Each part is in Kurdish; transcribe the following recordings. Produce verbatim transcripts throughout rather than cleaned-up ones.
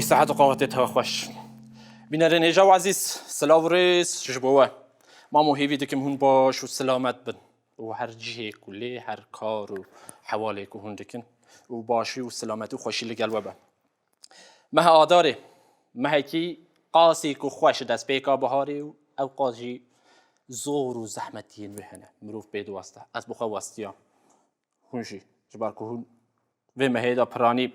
Sihet û qawetê te xweş. Bînerên hêja û ezîz, silav û rêz ji bo we. Mamo, hêvî dikim hûn baş û silamet bin û her cihê ku lê her kar û hewalê ku hûn dikin û başî û silametî û xweşî li gel we be. Meha Adarê, mehekî qasî ku xweş destpêka biharê û ew qas jî zor û zehmetiyên wê hene. Mirov pê diweste. Ez bi xwe westiyam. Hûn jî, ji ber ku hûn vê mehê de piranî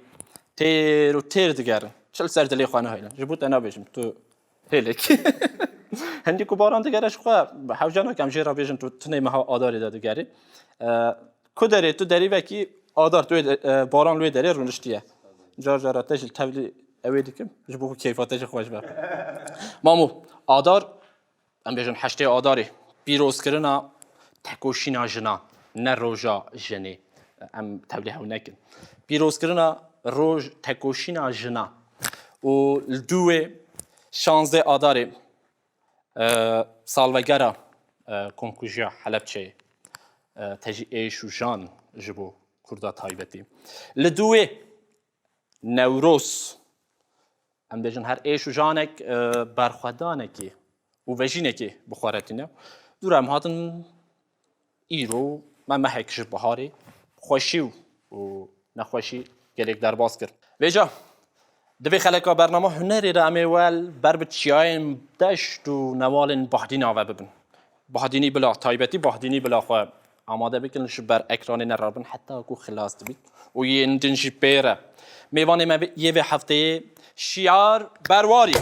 têr û têr digerin. Çi li ser dilê xwe nehêlin. Ji bo te nabêjim, tu hêlek. Hindî ku baran digere ji xwe, hewce nake em jê re bêjin, tu tinê meha Adarê de digerî. E, ku derê tu derî vekî, Adar tu wê de, e, baran li wê derê rûniştiye. Car cara te jî li tevlî ew ê dikim, ji bo ku keyfa te jî xweş be. Mamo, Adar, em bêjin heştê Adarê, pîrozkirina tekoşîna jinan, ne roja jinê, em tevlî hew nekin. Pîrozkirina roj tekoşîna jinan û li dû wê şazdeh Adarê, e, salvegera, e, Komkujiya Helebçeyê, e, te jî êş û jan ji bo Kurda taybetî. Li dû wê Newroz, em bêjin her êş û janek, e, berxwedanekê û vejînekê bi xwe re tîne. Dû re em hatin îro me mehek ji biharê xweşî û, û nexweşî gelek derbas kir. Vêca, di vê xeleka bernama hunerê de em ê wel ber bi çiyayên deşt û newalên Bahdîna ve bibin. Bahdînî bila, taybetî Bahdînî bila xwe amade bikin, ji ber ekranê ne rabin heta ku xilas dibît û yên din jî pê re. Mêvanê me yê vê hefteyê Şiyar Berwarî.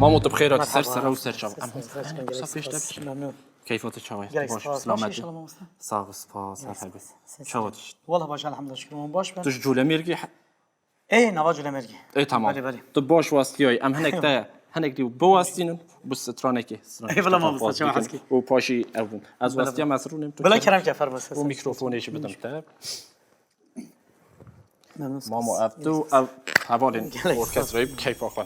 Mamo, tu bi xêr hatî ser Merhaba. Sere û ser çava. Em Ser, ser, hûn ser, keyfa ser, te ser, biçin. Memnûn. Keyfa te çawa? Gelek Baş û spas. Baş selamet. Înşallah, mamoste. Sağ ol, spas, her hebe. Sağ ol. Çawa tişt? Valla baş, elhamdülillah, şükür, baş ben. Tu ji Colemêrgê he-, Ê, nava Colemêrgê. Ê, tamam. Belê, belê. Tu baş westiyayî. Em hinek te, hinek dî biwestînin, bi stranekê, stranekê Eyvallah, mamoste, çawa heskî. Û paşî ev bûn. Ez Belê, westiya belê. Ez rûnim, tu Belê, kerem. Kerem ke, fermo, ses, Û ses. Mikrofonê jî bidim te. Memnun. Mamo, ev tu, ev hevalên Gelek orkestrayê spas. Bi keyfa xwe.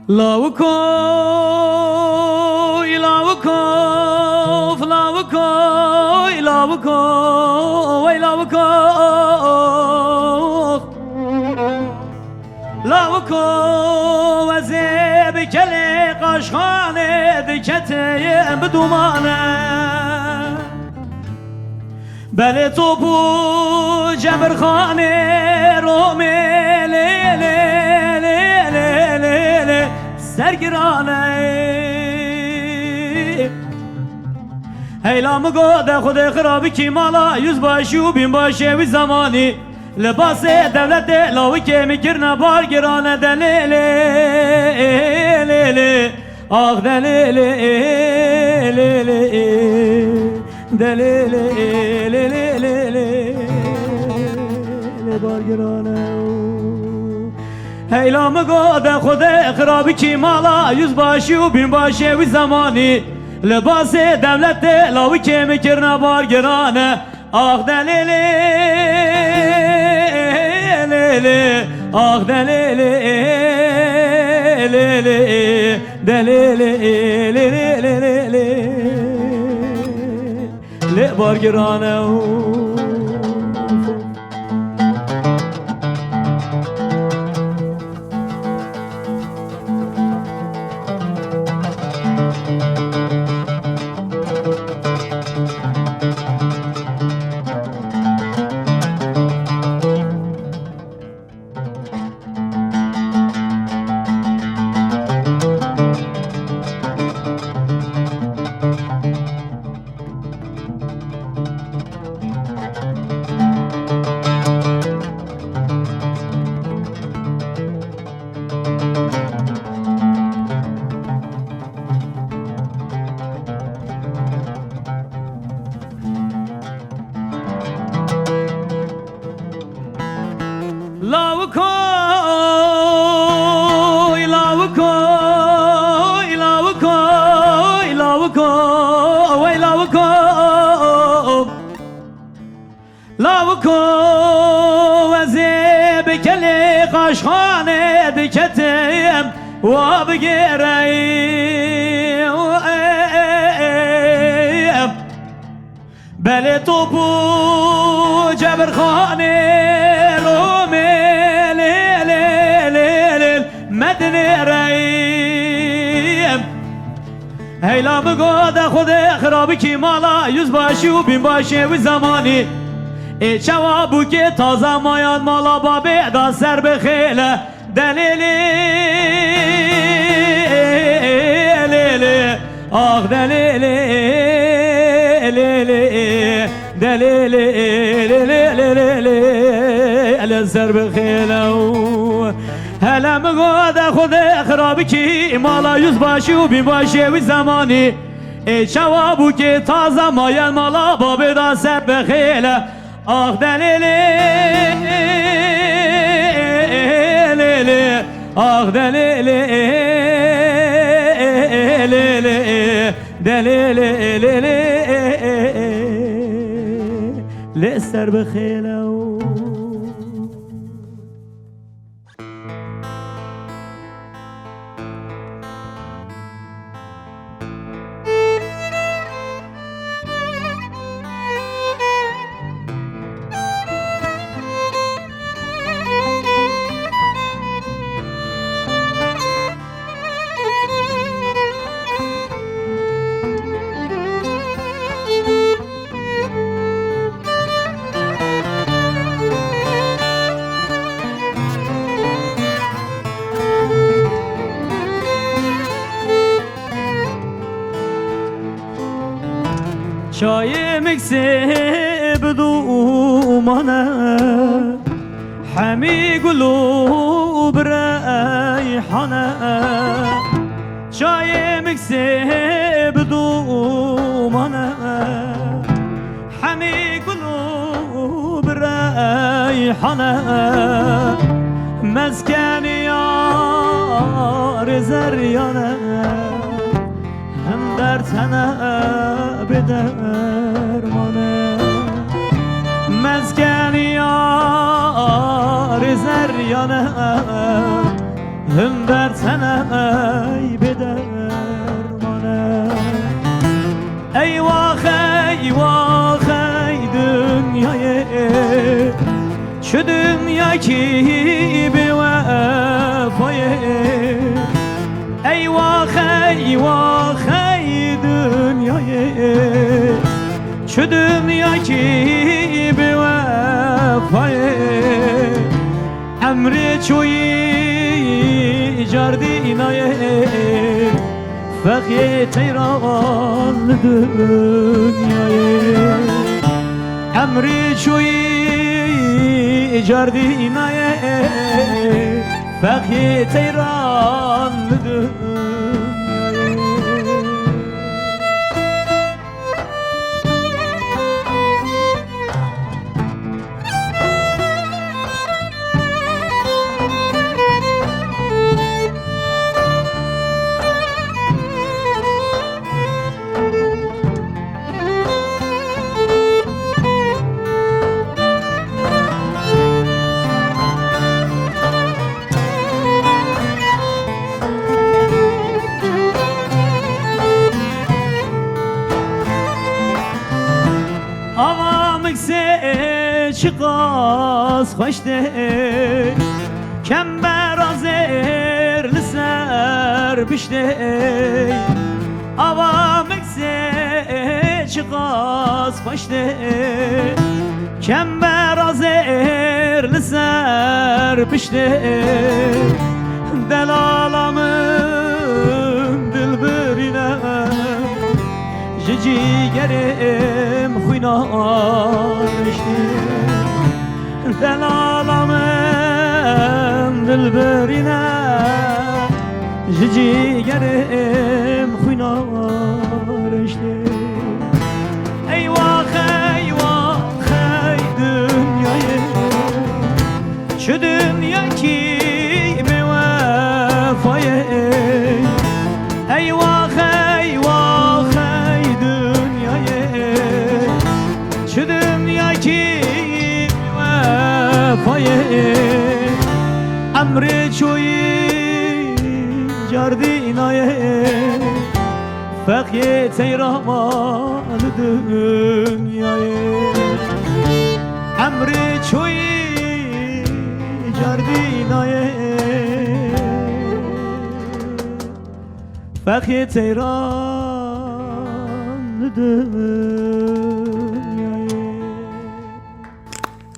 Lawiko, lawiko, lawiko, lawiko, wey lawiko. Lawiko, ez ê bi kelê qaşxanê diketeyim bi dumane. Belê top û cemirxanê Romê lê, lê, lê, sergiran e. Heyla min got de Xwedê xirabikî mala, yüzbaşî û bînbaşê wî zemanî. Libasê dewletê lawikê min kirine bar giran e de lê, lê, lê, lê. Ax de lê, lê, lê, lê, lê. De lê, lê, lê, lê, lê, lê, lê. Lê bar giran e. Heyla min got de Xwedê xirabikî mala, yüzbaşî û bînbaşê wî zemanî. Libasê dewletê lawikê min kirine bar giran e. Ax de lê lê, lê lê, ax de lê lê, lê lê, de lê lê, lê lê, lê lê, lê lê. Lê bar giran e û. Wa bigêre, belê top û cebirxanê Romê, lê, lê, lê, lê, me dinêre. Heyla min got, de Xwedê xirabikî mala yüzbaşî û binbaşê wî zemanî. Ê çawa bûkê taze mayan mala babê da ser bi xêle. Delê lê, lê, lê, ax delê lê, lê, lê, delê lê, lê, lê, lê, lê, lê, lê ser bi xêle û. Hele min got, de Xwedê xirabikî mala yüzbaşî û binbaşê wî zemanî. Ê çawa bûkê taze mayan mala babê da ser bi xêle. Ax delê lê, lê, lê, ax delê lê, lê, lê, delê lê, lê, lê, lê ser bi xêle û. Çayê miksê bi dûmane, hemî gul û bi reyhane. Çayê miksê bi dûmane, hemî gul û bi reyhane. Mezkeniya rêzeryane, him derd hene bê dermane. Mezkeniya rêzeryane, him derd hene bê dermane. Eywax, eywax, ey dinyayê, çi dinyakî bêwefayê. Eywax, eywax, ey dinyayê, çi dinyakî bêwefayê. Emrê çoyî cardînayê, fexyê teyran li dinyayê. Emrê çoyî cardînayê, fexyê teyran li dinyayê. Ava miksê çiqas xweş tê, kembera zêr li ser piştê. Ava miksê çiqas xweş tê, kembera zêr li ser piştê. Delala min dilbirîne, ji cîgerê min xwîna riştê. Delala min dilbirîne, ji cîgerê min xwîna riştê. Eywax, eywax, ey dinyayê, çi dinyakî bêwefayê. Eywax, eywax, ey dinyayê, çi dinyakî bêwefayê. Emrê çoyî Fexyê teyra ma li dinyayê, emrê çoyî cardînayê. Fexyê teyran li dinyayê.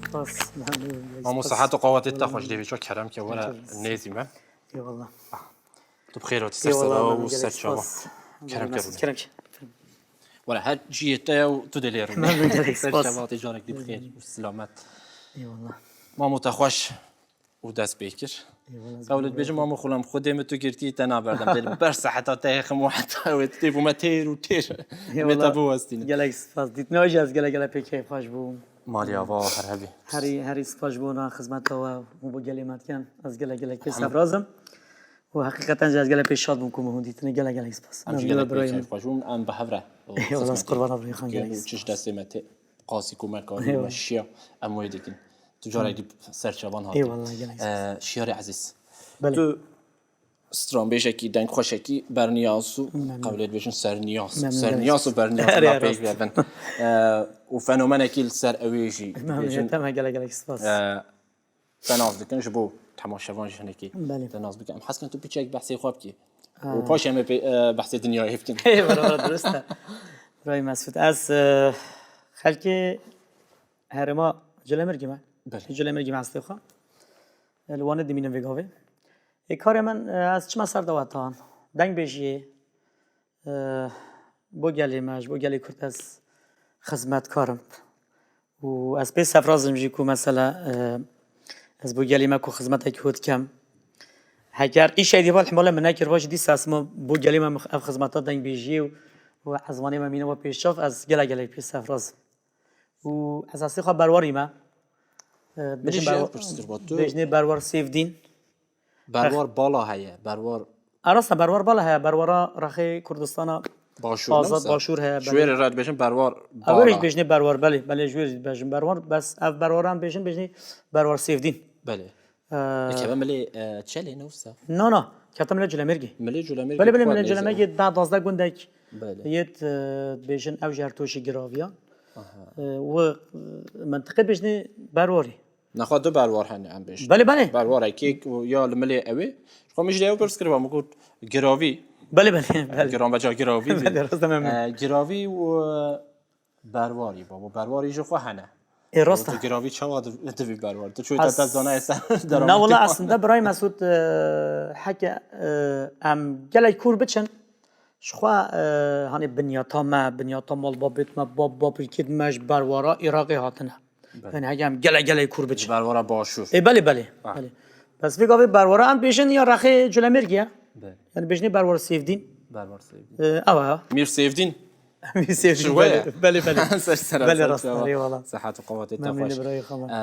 Spas, memnun. Mamosta, sihet û qawetê te xweş, dêvê ço kerem ke were nêzî me. Eyvallah. Tu bi xêr hatî, ser sera û ser çava. Kerem ke bûne. Kerem ke. Were her cihê te ye û tu dê lê rûnê. Memnun gelek, spas. Ser çava hatî, carek dî bi xêr û silamet. Eyvallah. Mamo te xweş û dest pê kir. Eyvallah. Qewlê dibêjim, mamo xulam, Xwedê min tu girtî te naberdem. Dê li ber seheta te hêxim û heta wê tu tê bo me têr û têr. Eyvallah. Wê te biwestînim. Gelek spas. Dîtina jî ez gelek gelek pê keyfxweş bûm. Malî ava her hebî. Herî, herî spas ji bona xizmeta we û bo gelê me dikin. Ez gelek gelek pê sefraz im. Û heqîqeten jî ez gelek pê şad bûm ku min hûn dîtine. Gelek gelek spas. Em jî gelek pê keyfxweş bûm. Em bi hev re. Eyvallah, ez qurbana birayê xwe, gelek spas. Çi ji destê me tê, qasî ku me kariye, me şiya, em wê dikin. Tu carek dî ser çavan hatî. Eyvallah, gelek spas. Ee, Şiyarê ezîz. Belê. Tu stranbêjekî, dengxweşekî berniyas û, qewlê dibêjin, serniyas. Memnun. Serniyas û berniyas pêk ve bin. Ee, û fenomenekî li ser ewê jî dibêjin. Memnun, gelek gelek spas. Ee, te nas dikin, ji bo temaşevan jî hinekî te nas bikin. Em hez dikin tu piçek behsê xwe bikî. Û paşê em ê pê, e, behsê dinyayê bikin. Ê, beraber dirust e. Birayê Mesûd. Ez, e, xelkê herêma Colemêrgê me. Belê. Colemêrgê me estê xwe. E, li Wanê dimînim vê gavê. Ê, karê min, e, ez çima ser dawetan. Dengbêjiyê, e, bo gelê me, ji bo gelê Kurd ez xizmetkar im. Û ez pê sefraz im jî ku mesela, e, ez bo gelê me ku xizmetekî hûn dikem. Heger îşek dî val hemale min nekir, va jî dîsa ez ma bo gelê me ev xizmeta dengbêjiyê û, û ezmanê me mîne va pêşçav, ez gelek gelek pê sefraz im. Û ez estê xwe berwarî me. E, Min bêjin jî berwa-, ev pirsgir ba tu. Bêjinê berwar Sêvdîn. Berwar bala heye, berwar. A, rast e, berwar bala heye, berwara rexê Kurdistana Başûr, Azad, ne wisa? Başûr heye, belê. Ji wê re dibêjin berwar bala. Ew jî bêjinê berwar, belê, belê, ji wê jî dibêjin berwar, bes ev berwara em bêjin, bêjinê berwar Sêvdîn. Belê. Ee, Ê, keve milê, e, Çelê, ne wisa? Na, na, kete milê Colemêrgê. Milê Colemêrgê. Belê, belê, milê Colemêrgê, deh dazdeh gundek. Belê. Yêt, e, dibêjin ew jî her tûşî giraviya. Aha. E, û, e, mentiqê dibêjinê berwarî. Nexwe du berwar hene em bêjin. Belê, belê. Berwarekî ku ya li milê ew ê. Ji xwe min jî ew pirs kiriba, min got giravî. Belê, belê, belê. Giranveca giravî dî. Belê, rast e, memnun. E, giravî û berwarî, babo. Berwarî ji xwe hene. Ê, rast e. Tu giravî çawa div-, divî berwar? Tu çûyî te dest dana êser deremetî. Na, wela aslında birayê Mesûd, e, heke, e, em gelek kûr biçin, Ji xwe, e, hanê binyata me, binyata malbabêt me, bab, babîkêt me ji berwara Iraqê hatine. Belê. Yani heke em gelek gelek kûr biçin. Ji berwara Başûr. Ê, belê, belê, Ah. belê. Bes vê gavê berwara em bêjin ya rexê Colemêrgê ye. Belê. Yani bêjinê berwara Sêvdîn. Berwara Sêvdîn. E, ew e. Mîr Sêvdîn. Mîr Sêvdîn, Ji we belê, ye. belê, belê. Ser sera, Belê, ser rast e, çava. Eyvallah. Sehet û qewetê te Memnun xweş. Birayê xwe me. E,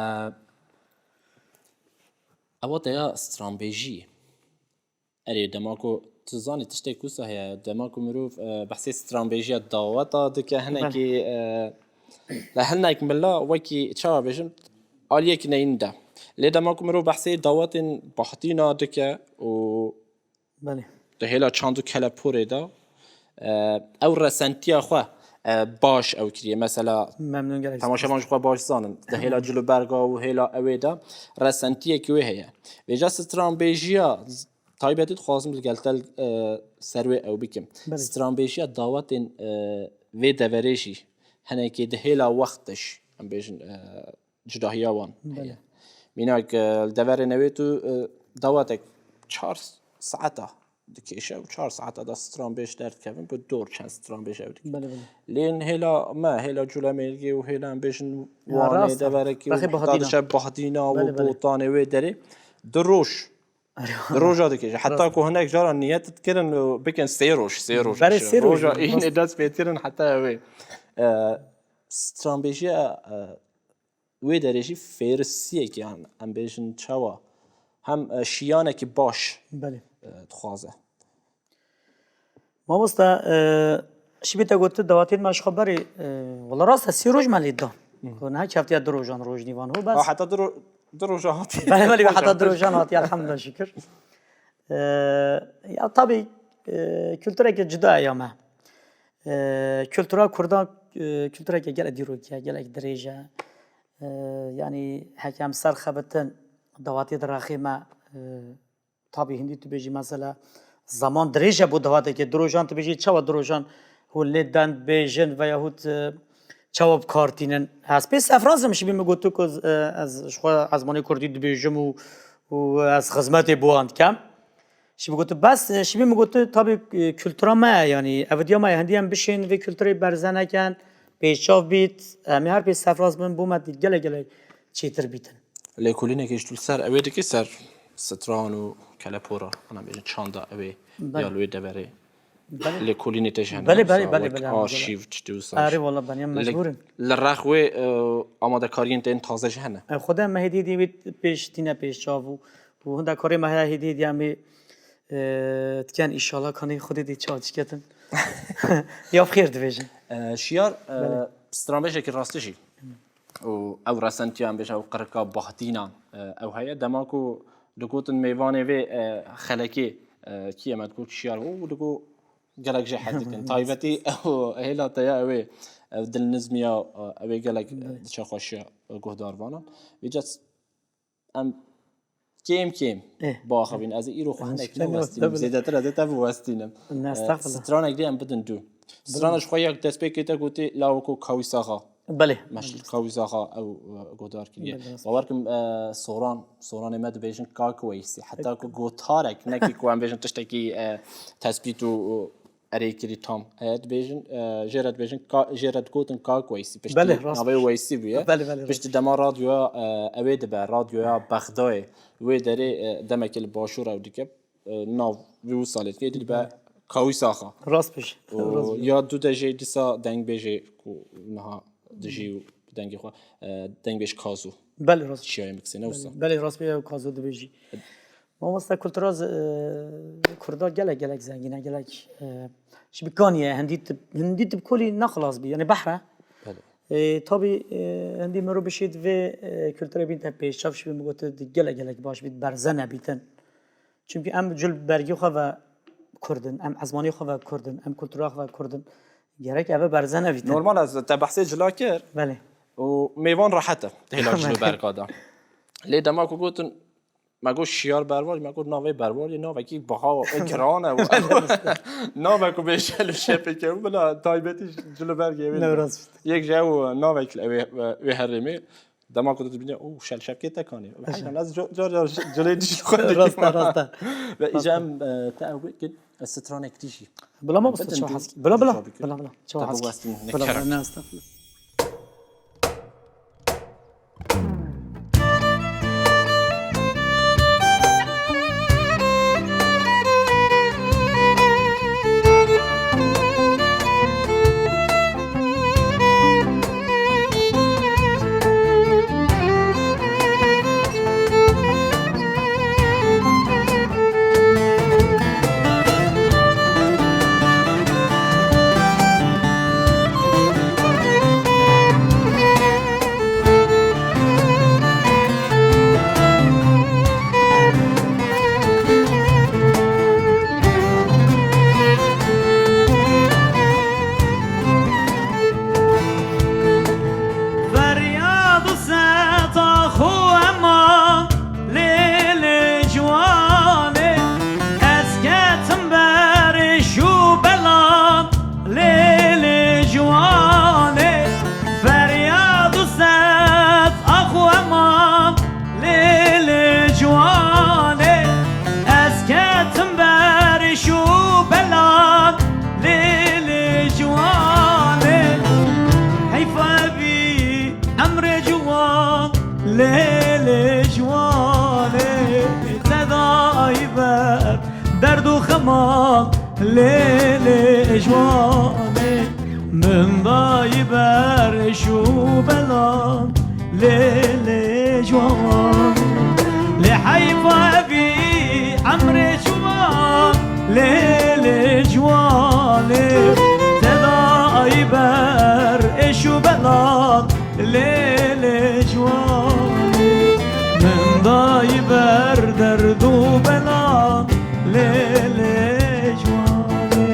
ewa te ya stranbêjî. Erê, dema ku tu zanî tiştek wisa heye, dema ku mirov, e, behsê stranbêjiya daweta dike, hinekî, Belê. e, li hinek mila wekî, çawa bêjim, aliyek neyîn de. Lê dema ku mirov behsê dawetên Bahdîna dike û Belê. di hêla çand û keleporê de, e, ew resentiya xwe, e, baş ew kiriye. Mesela, Memnun gelek. temaşevan ji xwe baş zanin. Di hêla Cilûberga û hêla ewê de resentiyekî wê heye. Vêca stranbêjiya taybetî dixwazim li gel te, e, ser wê ew bikim. Belê. Stranbêjiya dawetên, e, vê deverê jî hinekî di hêla wext de jî, em bêjin, e, cudahiya wan Belê. heye. Mînak, e, li deverê newê tu, e, dawetek çar saeta dikêşe û çar saeta da stranbêj derdikevin, bi dor çend stranbêj ew dikin. Belê, belê. Lê hêla me, hêla Colemêrgê û hêla em bêjin Ya, Wanê, rast e. deverekî û Rexê heta Bahdîna. diçe Bahdîna û Belê, belê. Botanê wê derê du roj Erê, Di roja dikêje. Heta ku hinek caran niyet dikirin, bikin sê roj, sê roj Berê bişin. sê roj Roja bû, îne rast. dest pê kirin heta wê. E, stranbêjiya, e, wê derê jî fêrisiyek, yan em bêjin çawa, hem, e, şiyanekî baş, Belê. e, dixwaze. Mamosta, e, şibî te got, dawetên me ji xwe berê, e, wela rast e, sê roj me lê dan. Hı. Ku ne keftiye du rojan rojnîvan ho, bes. Ha, heta du ro-, du roja hatiye. Belê, belê, heta du rojan hatiye, elhamdülillah, şükür. E, ya tabî, e, kultureke cuda ye ya me. E, kultura Kurdan, e, kultureke gelek dîrokî ye, gelek dirêj e. E, yanî heke em ser xebitin, dawetê di rexê me, e, tabî hindî tu bêjî mesela zaman dirêj e bo dawetekê, du rojan tu bêjî çawa du rojan hûn lê dend bêjin veyahût, e, çawa bi kar tînin. Ez pê sefraz im, şibî min gotu ku ez, e, ez ji xwe ezmanê kurdî dibêjim û, û ez xizmetê bo wan dikem. Şibî gotu bes, e, şibî min gotu tabî, e, kultura me ye, yanî evidiya me ye, hindî em bişên vê kulturê berze nekin, pêşçav bît, em ê her pê sefraz bin bo me gelek gelek çêtir bîtin. Lêkolînekê ji tu li ser ewê dikî ser stran û kelepora, ana bêjin çanda ewê Belê. ya li wê deverê. Belê. Lêkolînê te jî hene, Belê, belê, wisa belê, wek belê, ana, arşîv, belê. tiştê wisa. Erê, wala, ben ya Li, mecbûr im. li rex wê, e, amadekariyên te yên taze jî hene. E, Xwedê me hêdî hêdî wê pêş tîne pêş çav û, û hinda karê me heye hêdî hêdî em ê, e, diken, înşallah kanê Xwedê dê çav çiketin. Ya bi xêr dibêjin. E, Şiyar, e, Belê. stranbêjekî rastî jî. û ew resentiyan bêje ew qirika Bahdînan, e, ew heye. Dema ku digotin mêvanê vê, e, xelekê, e, kî ye me digot Şiyar û digot gelek jê hez dikin. Taybetî ew hêla te ya ew ê, ew dilnizmiya, e, ew ê gelek Belê. diçe xweşiya guhdarvanan. Vêca s-, em kêm kêm Eh. biaxivîn. Ez ê îro xwe hinek Estağfurullah, newestînim. estağfurullah. Zêdetir ez ê te biwestînim. Ne, Eh, estağfurullah. stranek dê em bidin dû. Strana ji xwe yek destpêkê te gotî lawiko Kawîs Axa. Belê. Meşhur Kawîs Axa ew, eh, guhdar kiriye. Belê, rast. Bawer kim, eh, Soran, Soranê me dibêjin Kak Weysî. Heta ku gotarek, nekî ku em bêjin tiştekî, eh, tespît û, û erêkirî tam heye, dibêjin, e, jê re dibêjin ka-, jê re digotin Kak Weysî. Piştî Belê, rast navê bû. Weysî bûye. Belê, belê, rast Piştî bû. dema radyoya, e, ewê dibe, radyoya Bexdayê. Wê derê, e, demekê li başûr ew dike, e, nav vî wisa lê dike, êdî dibe Belê. Kawîs Axa. Rast bû. Û Rast bû. ya du de jê dîsa dengbêjê ku niha dijî û bi dengê xwe, e, dengbêj Kazo. Belê, rast. Şiyayê miksê, ne wisa? Belê, belê, rast bû, ya Kazo dibêjî. Mamoste, kultura z-, e, Kurda gelek, gelek zengîn e, gelek, e, ji bi kanî ye, hindî tib-, hindî tib kolî ne xilas bî, yanî behr e. Belê. E, tabî, e, hindî mirov bişêt vê, e, kulturê bîn te pêşçav, şibî min gote di gelek, gelek baş bît, berze nebîtin. Çimkî em cil bergî xwe ve Kurd in, em ezmanî xwe ve Kurd in, em kultura xwe ve Kurd in. Gerek eve berze nebîtin. Normal e, te behsê cila kir. Belê. Û mêvan rehet e, hêla cil û Belê. berga de. Lê dema ku gotin, Me got Şiyar Berwar, me got navê Berwar yê navekî biha e, giran e. Navek ku bêje li şepê ke, bila taybetî ji li ber gê wê. Ne rast. Yek ji ew navek li wê, wê herêmê. Dema ku tu dibîne, û şel şepkê te kanê. Heyran ez car car car ji-, cilê dî ji xwe Rast e, dikîm. rast e. Ve Rast îca e. em, e, te ew bikin, e, stranek dî jî. Bila ma Em biste bidin çawa dû, hez ki. Bila, bila. Dû bikin. Bila, bila. Çawa Te hez ki. biwestin, ne Bila, bila. kerem. Ne, estağfurullah. Feryad û seta xwe ema lê lê ciwanê, ez ketim berê şû belan lê lê ciwanê. Feryad û set axwe ma lê lê ciwanê, ez ketim berê şû belan lê lê ciwanê. Heyfa bî emrê ciwan lê lê ciwanê, te dayî ber derd û xeman lê lê ciwanê, min dayî ber êş û belan lê lê ciwanê. Lê heyfa vî emrê ciwan lê lê ciwanê, te dayî ber êş û belan lê lê ciwanê, min dayî ber derd û belan lê lê ciwanê.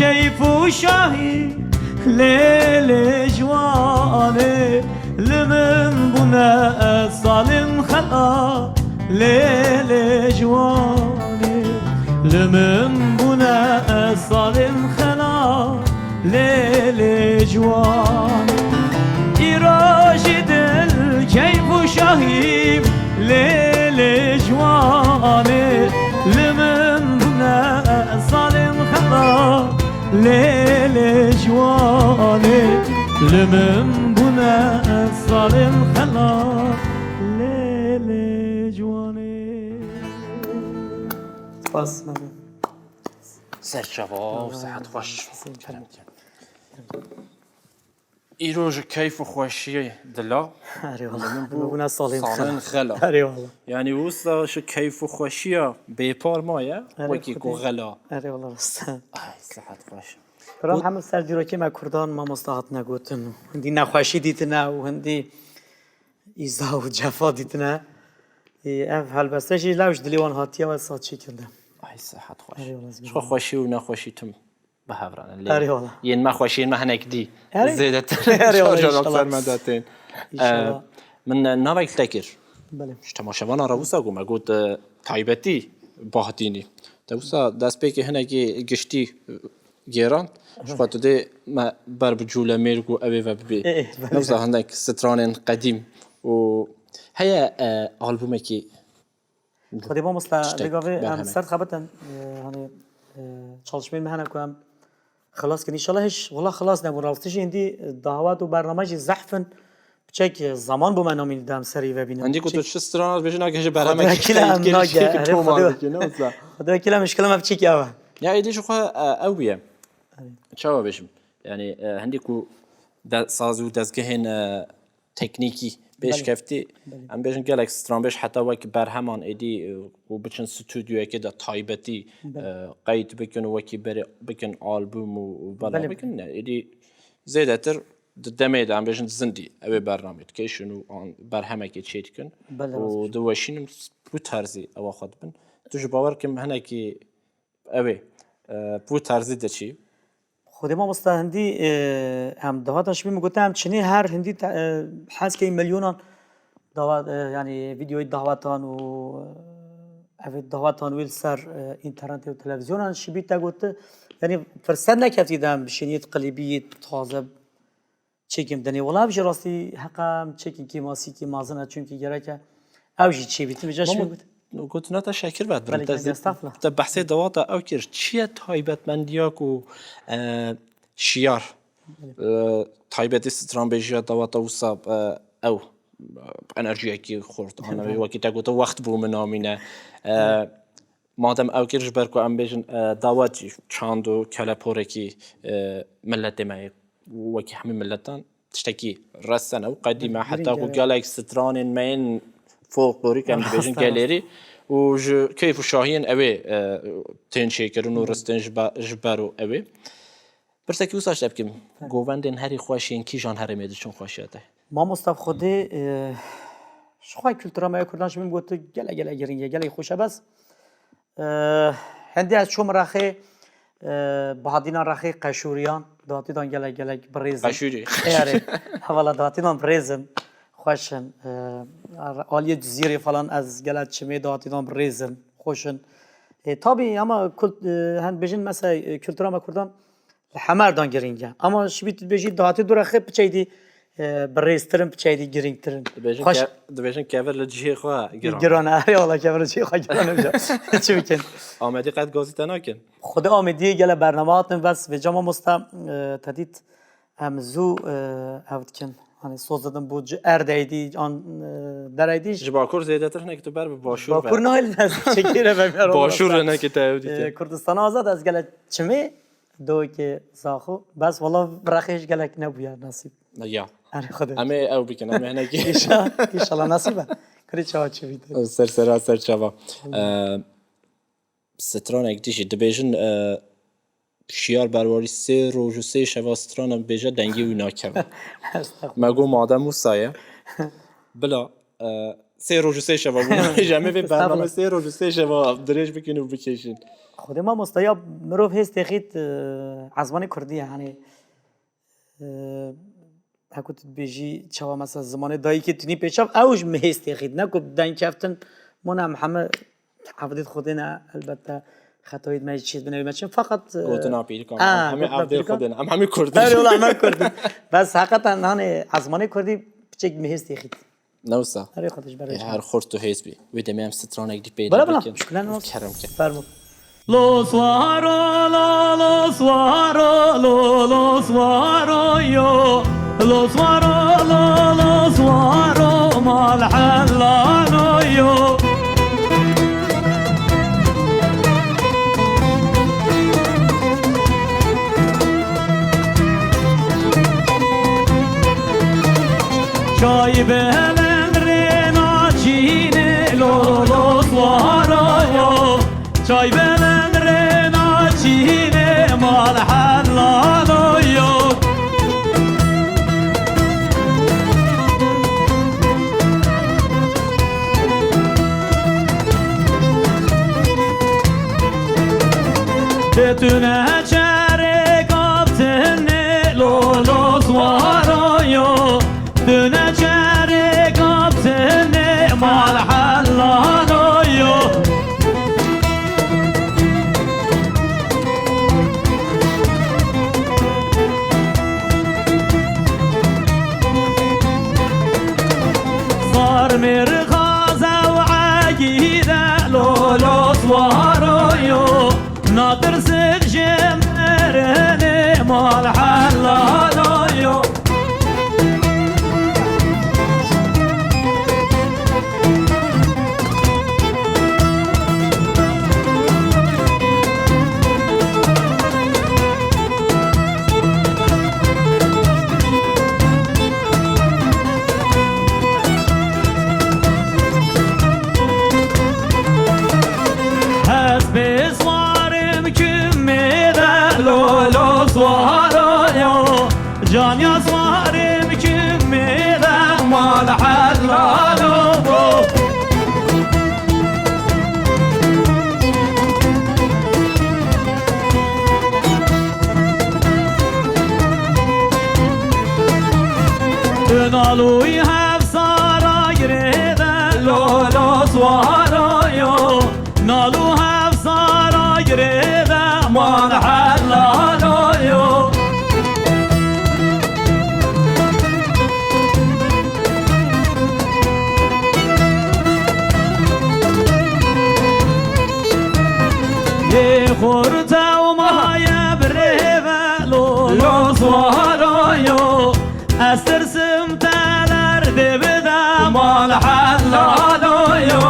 Keyf û şahî, lê lê ciwanê, li min bûne salên xela, lê lê ciwanê, li min bûne salên xela, lê lê ciwanê. Îro jî dil keyf û şahî, lê lê ciwanê, li min bûne salên xela, lê lê ciwanê, li min bûne salên xela, lê lê ciwanê. Spas, memnun. Ser çava û sihet xweş. Îro ji keyf û xweşiyê dila Erê wala. Min bû Bûna salên salên xela. Xela. Erê wala. Yanî wisa ji keyf û xweşiya bêpar maye, Erê wekî ku Xwedê. Xela. Erê wala rast. Ay, sihet xweş. Bira Got- hemû ser dîrokê me Kurdan mamosta hatine gotin. Hindî nexweşî dîtine û hindî îza û cefa dîtine. Ê, ev helbeste jî lew ji dilê wan hatiye we saz çêkirde. Ay, sihet xweş. Erê wala, ez Ji xwe xweşî û nexweşî tim bi hev re ne. Lê Erê wala. Yên me xweşiyên me hinek dî Erê. Zêdetir Erê wala, car car inşallah. Ser me de tên. İnşallah. Ee, min, e, navek te kir. Belê. Ji temaşevana re wisa ku me got, e, taybetî Bahdînî. Te wisa destpêkê hinekî giştî, e, gêrand. Ji xwe tu dê me ber bi cûlemêr ku ew ê ve bibê. Ê, ê, belê. Ne wisa hindek stranên qedîm û heye, e, albumekî Xwedê mamosta, Tiştek vê gavê em berhemê. Ser dixebitin, e, hani, e, çalışmeyên me hene ku em xilas kin. Înşallah hiç, wela xilas nebûn. Rastî jî hindî, e, dawet û bername jî zehf in. Piçek, e, zaman bû me namîn de em serî vebînin. Hindî ku tu Piçek çi strana dibêjî nake ji berhemek Xwedê wekî lem nake, erê, tomar Xwedê dikî, ne wisa? Xwedê wekî lem mişkila me piçekî ew e. Ya êdî ji xwe, e, ew bûye. Erê. Çawa bêjim? Yani, e, hindî ku de, saz û dezgehên, e, teknîkî pêşkeftî, Belê. Belê. Em bêjin gelek stranbêj heta wek berheman êdî, e, û biçin stûdyoyekê de taybetî, Belê. E, qeyd bikin û wekî berê bikin albûm û, û bela Belê. Bikin, ne, êdî zêdetir di demê de em bêjin zindî, ew ê bernamê dikêşin û an, berhemekê çê dikin Belê, û rast. Diweşînin bu terzî ewa xwe dibin. Tu ji bawer kim hinekî ew ê, e, bu terzî diçî. Xwedê mamosta hindî, e, em daweta şibî min gote em çinê her hindî te, e, hezkê milyonan dawa, e, yani videoyê dawetan û, e, ev dawetan wê li ser, e, înternetê û televîzyonan şibî te gote. Yani firset nekeftiye de em bişêniyê klîbî taze çêkim denê. Wela ev jî rastî heqa em çêkin kêmasîkî mazin e, çunkî gereke ew jî çêbîtin. Vêca Mamo, şibî gote. Gotina te şekir ve Belê, birim. Te, gelek estağfurullah. Te behsê dawata ew kir. Çi ye taybetmendiya ku, e, şiyar, Belê. E, taybetî stranbêjiya dawata wisa, e, ew, e, enerjiyekî xurt, Belê. Anewê wekî te gote wext bû min namîne. E, Belê. Madem ew kir ji ber ku em bêjin, e, dawet jî çand û keleporekî, e, milletê me ye. Wekî hemî milletan tiştekî resen ew qedîm e, Belê, heta ku girîng e. Gelek stranên me yên folklorîk em Rast dibêjin e, rast. Gelêrî û ji keyf û şahiyên ew ê, e, tên çêkirin û Belê. Ristên ji be-, ji ber û ew ê. Pirsekî wisa ji te bikim. Tabii. Govendên herî xweş yên kîjan herêmê diçin xweşiya te? Mamosta Xwedê, e, ji xwe kultura me ya Kurdan ji min gotu gelek gelek girîng e, gelek xweş e bes. E, hindî ez çûm Rexê, e, Bahadîna Rexê Qeşûriyan, datîdan gelek gelek birêzim. Qeşûrî. Ê, erê. Hevala datîdan birêzim. Xweş in. E, aliyê Cizîrê falan ez gelek çimê datîdan birêzim. Xweş in. E, tabî ama kult, e, hen bêjin mesela, e, kultura me Kurdan Li hemer dan girîng e. Ama şibî tu dibêjî dahatê dû re xê piçeydî, e, birêztirin, piçeydî girîngtirin. Dibêjin Xweş ke-, dibêjin kevir li cihê xwe giran. Giran e, erê wala kevir li cihê xwe giran e. Çi bikin? Amedî qet gazî te nakin. Xwedê Amediyê gele bername hatin bes vêca mamosta, e, te dît em zû, e, ev dikin. Hani soz didin bo ci erdeydî, an, e, dereydî. Ji Bakur zêdetir hinek tu ber bi Başûr ve. Bakur nayl ez çekêre ve. Başûr re neke te ew dîte. E, Kurdistana Azad ez gele çimê Dawekê zaxo. Bes wala bi rexê ji gelek nebûye nasîb. Ya. Erê Xwedê. Em ê ew bikin, em ê hinekî. Înşa-, înşallah nasîb e. Kurê çawa çi bîte. Ser sera ser çava. Ee, stranek dî jî dibêjin, e, şiyar berwarî sê roj û sê şeva strana bêje dengê wî nakeve. Estağfurullah. Me got madem wisa ye. Bila, e, Sê roj û sê şeva bû. Ji em ê vê bername sê roj û sê şeva dirêj bikin û bikêşin. Xwedê mamosta ya mirov hêz têxît, e, ezmanê kurdî ye, hani, e, heko tu dibêjî çawa mesela zimanê dayikê tunî pêçav, ew ji min hêz têxît. Ne ku dengkeftin, mona em heme evdît Xwedê ne, elbette xetayî me çî binevî me çin. Feqet, e, gotina pîrikan, a, em hemî evdê Xwedê ne, em hemî kurd in. Erê, wela em kurd in. Bes heqeten, hani, ezmanê kurdî piçek min hêz têxît. Ne wisa. Erê xwe tu ji ber Ê, her xurt û hêz bî. Wê demê em stranek dî peyda bikin. Bela, bela, muşkile ne olsun. Kerem ke. Fermo. Lo suaro, lo, lo suaro, lo, lo suaro yo. Lo suaro, lo, lo suaro, mal hellalo yo. Çay belend rê naçîne, lo, lo, swaro yo. Çay belend rê naçîne, mal hellalo yo. Detune çerê kaptene, lo, lo, swaro yo. Dune çerê kaptene, mal hellalo yo. Sar mêr xaze û egîde, lo, lo, swaro yo. Natirsik ji mirinê, mal hellalo yo. Hespê swarim kumê de, lo, lo, swaro yo. Canya swarim kumê de, mal hellalo bo. Nalû hevsara girê de, lo, lo, swaro yo. Nalû hevsara girê de, mal hellalo yo. Yê xurte û maye birê ve, lo, lo, swaro yo. Ez tirsim te derdê bide, mal hellalo yo.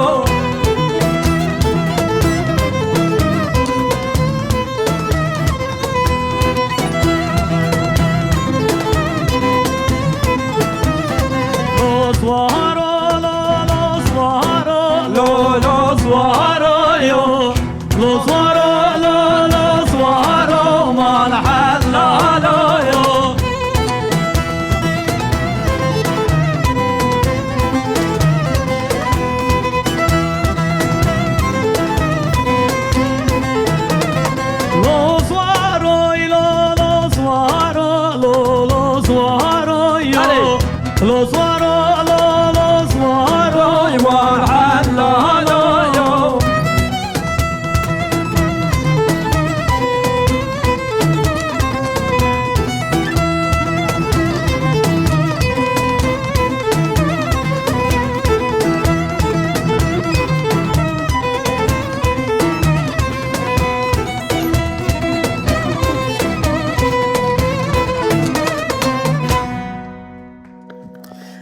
Lo swaro, lo, lo swaro, lo, lo swaro yo. Lo swaro, lo, lo swaro, mal hellalo yo. Lo swaro, lo, lo swaro, lo, lo swaro yo. Allez. Lo swaro, lo, lo swaro, mal hellalo yo.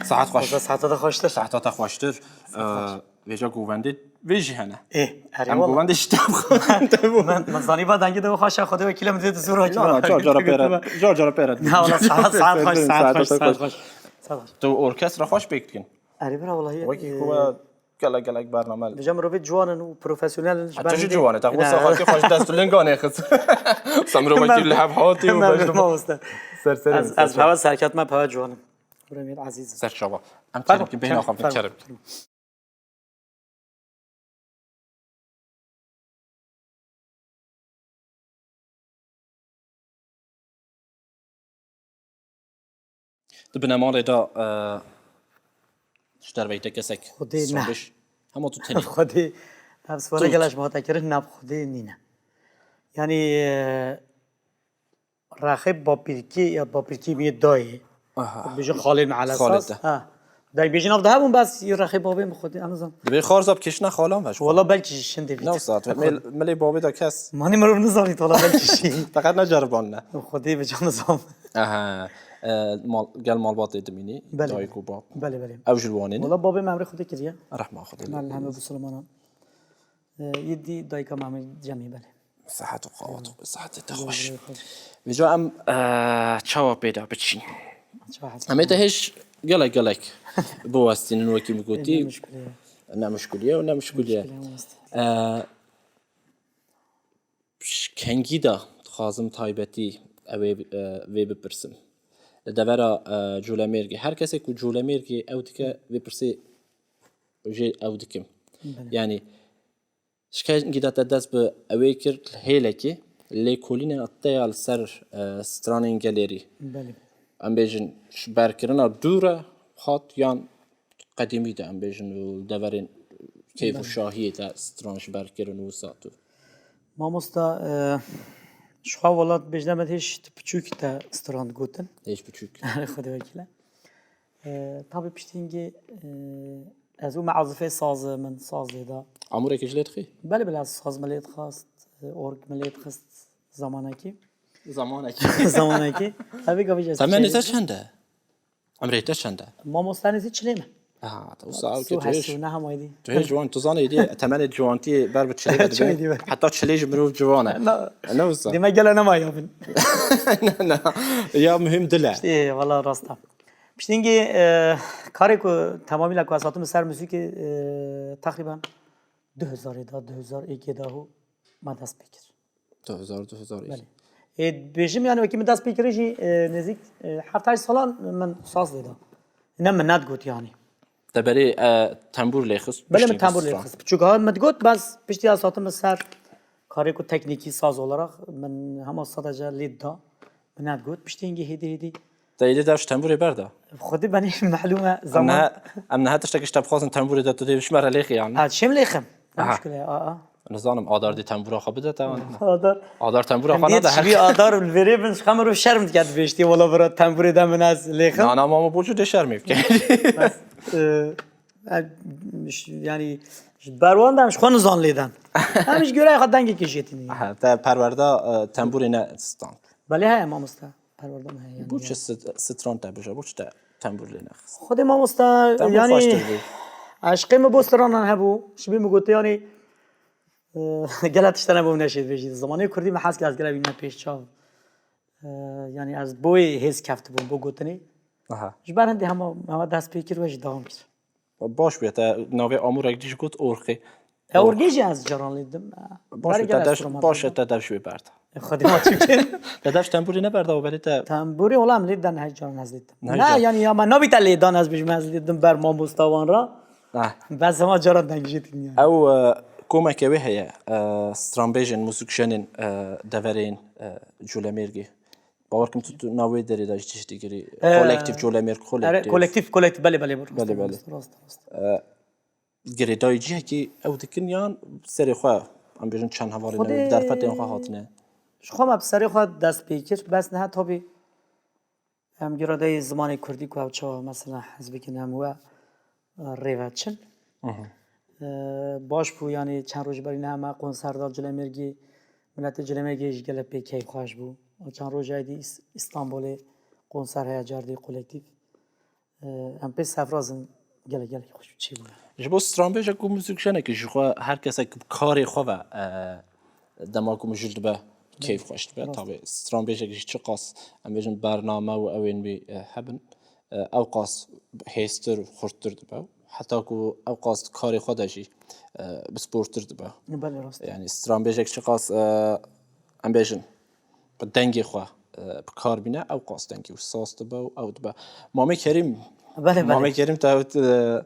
Saet xweş. Saeta te xweştir. Saeta te xweştir. Saet xweş. Ee, vêca govendê vê jî hene. Ê, erê wala. Em govendê ji te bixwin. Min, min zanîba dengê de xweş e, Xwedê wekîl e, min dê zor hakî. Na, na, car cara pêre, car cara pêre. Na, wala saet, saet xweş, saet xweş, saet xweş. Saet xweş. Tu orkestra xweş pêk dikin. Erê bira, walahi, wekî e, ku we gelek, gelek bername li. Dije mirovê ciwan in û profesyonel in, ji ber tu jî ciwan e, te xwe saxakî xweş dest û linganê xist. Sa mirovekî li hev hatî û bejno. Mamoste. Ser serê. Ez, ez pewe serket me, pewe ciwan im. Birê min ezîz. Ser çava. Em kerem kin bêhna xwe bikin, kerem kin. Di binemalê de e, ji derveyî te kesek Xwedê ne. stranbêj hema tu tenê. Xwedê ev swara Tut. gela ji me hate kirin ne bi Xwedê nîne. Yanî e, rexê bapîrkî ya bapîrkî min dayê. Aha. Bêjin xalê min Xalê Elesas. te. Ha. Dayê bêjin ev de hebûn bes yê rexê babê min Xwedê em zan. Divê xarza bi kêşina xalan ve ji xwe. Wala belkî ji şindê bît. Ne wisa, tu mil-, milê babê de kes. Manî mirov nizanît wala belkî jî. Feqet ne ceriban ne. Xwedê bi can nizam. Aha. E, mal, gel malbatê dimînî, Belê, dayik belê. û bab. Belê, belê. Ew ji li Wanê ne? Wala babê me emrê Xwedê kiriye. Rehma Xwedê Gel lê hemû bê. bisilmanan. E, yê dî dayika me emrê cemî belê. Sihet û qawet û sihetê te xweş. Vêca em e, çawa pê de biçîn? Çawa hesab Em ê te hêj gelek gelek biwestînin wekî min gotî. Ne muşkil e. Ne muşkil e û ne muşkil e. Muşkil e, west. E, ji kengî de dixwazim taybetî ew ê, e, vê bipirsim. Li devera e, Colemêrgê. Her kesê ku Colemêrgê ew dike vê pirsê jê ew dikim. Belê. Yanî ji kengî de te dest bi ewê kir, li hêlekê lêkolîna te ya li ser e, stranên gelêrî. Belê. Em bêjin ji berkirina dû re hat yan qedîmî de em bêjin û deverên keyf û Belê. şahiyê te stran ji ber kirin û wisa tu. Mamosta, e, ji xwe welat bêjne me hêj tu piçûk te stran gotin. Hêj piçûk. Xwedê wekîle. E, tabî piştî hingê, e, ez û me ezifê saz min saz lê da. Amûrekê ji lê dixî? Belê belê ez saz min lê dixwast, e, org min lê dixist zamanekî. Zamanekî. Zamanekî. Evê gavê ji ez Temenê te çend e? Emrê te çend e? Mamosta nêzî çilê me. Aha, te wisa ew Su ki tu hêj, hesu ne hemaydî. tu hêj ciwan, tu zanî dî temenê ciwantiyê ber bi çilê de Çilê dibe. dibe. Heta çilê ji mirov ciwan e. Na. Ne wisa? Dime gele nema ya bin. Ne, ne. Ya muhim dil e. Ê, valla rast e. Piştîngî e, karê ku temamî le ku ez hatim ser muzîkê e, teqrîben du hezarê da, du hezar êkê da hû me dest pê kir. Du hezar, du hezar êkê. Belê. Ê, dibêjim yani wekî min dest pê kirî jî e, nêzîk e, heft heşt salan min saz lê da. Ne min nedigot yani. Te berê e, tembûr lê xist. Belê min piştî tembûr lê stran. xist. Çünkü ha min digot bes piştî ez hatim ser karê ku teknîkî saz olarak min hema sadece lê da. Min nedigot. Piştî hingî hêdî hêdî Te êdî dev ji tembûrê berda. Xwedî benî melûm e Em zaman. niha, em niha tiştekî ji te bixwazin tembûrê de tu dê ji me re lêxî yan. Ha, çêm lêxim. Ne Aha. muşkil e, a, a. Nizanim, Adar dê tembûra xwe bide te an. Adar. Adar tembûra xwe Hindiyet nade her şivî Adar û li vêrê bin ji xwe mirov şerm dike dibêjtî, wala bira tembûrê de min ez lêxim. Na, na, mama borcu dê şermê bike. Bes, e, e, ş-, yani, ji ber wan de em ji xwe nizan lêden. Em ji göre xwe dengekî jêtinî. Aha, te perwerda, e, tembûrê ne stand. Belê heye mamoste. Perwerda me heye yani. Bu çi sit-, stran te bije, bu çi te tembûr lê nexist? Xwedê mamoste Tembûr yani xweştir bû. Eşqê min bo stranan hebû. Şibî min gotiye yani e, gela tiştene bo neşê dibêjî. Zamanê kurdî me hez kir ez gela bîne pêş çav. E, yani ez boyê hêz keftibûm bo gotinê. Aha. Ji ber hindê hema, hema dest pê kir we jî dewam kir. Baş bûye te navê amûrek dî jî got orqê. E, orqê jî ez caran lê didim. E, Baş berê bûye gel te ez dev, kuramaz baş e didim. Te dev ji wê berda. E, Xwedê ma çi bikin? Te dev ji tembûrê neberda û berê te Tembûrê wala em lê den hej caran ez lê didim. Nehê Ne, de. yani ya me nabî te lê dan ez bijim ez lê didim ber mamosta wan ra. Ah. Bes hema caran dengijê din yani. Ew e, komeke wê heye, e, stranbêjên, muzîkjenên e, deverên e, Colemêrgê. Bawer kim tu, tu nav wê derê de ji cih digirî. E, Kolektif Colemêrg, Ere, kolektif. kolektif, kolektif, belê, belê, rast, Belê, belê. rast, rast, rast. E, girêdayî cihekî ew dikin yan serê xwe, em bêjin çend hevalên ew Xwedê derfetên xwe hatine? Ji xwe me bi serê xwe dest pê kir, bes niha tabî em giradeyê zimanê kurdî ku ew çawa mesela hez bikin em we, e, rê ve çin. Mhm. E, baş bû, yanî çend roj berî niha me konser da Cilemêrgî, miletê Cilemêrgê jî gelek pê keyfxweş bû. Çend roj êdî Îs-, Îstanbulê konser heye cardî kolektif. E, em pê sefraz in gelek gelek xweş û çêbû. Ji bo stranbêjek û muzîkjenekî ji xwe her kesek bi karê xwe ve e, dema ku mijûl dibe keyf xweş dibe. Rast. Tabi stranbêjek jî çiqas em bêjin bername û ewên wî e, hebin, e, ew qas hêztir û xurttir dibe. Heta ku ew qas karê xwe de jî e, bisportir dibe. Belê rast. Yani stranbêjek çiqas e, em bêjin bi dengê xwe e, bi kar bîne, ew qas dengê wî saz dibe û ew dibe. Mamê Kerîm, Belê, belê. Mamê Kerîm te ew, e,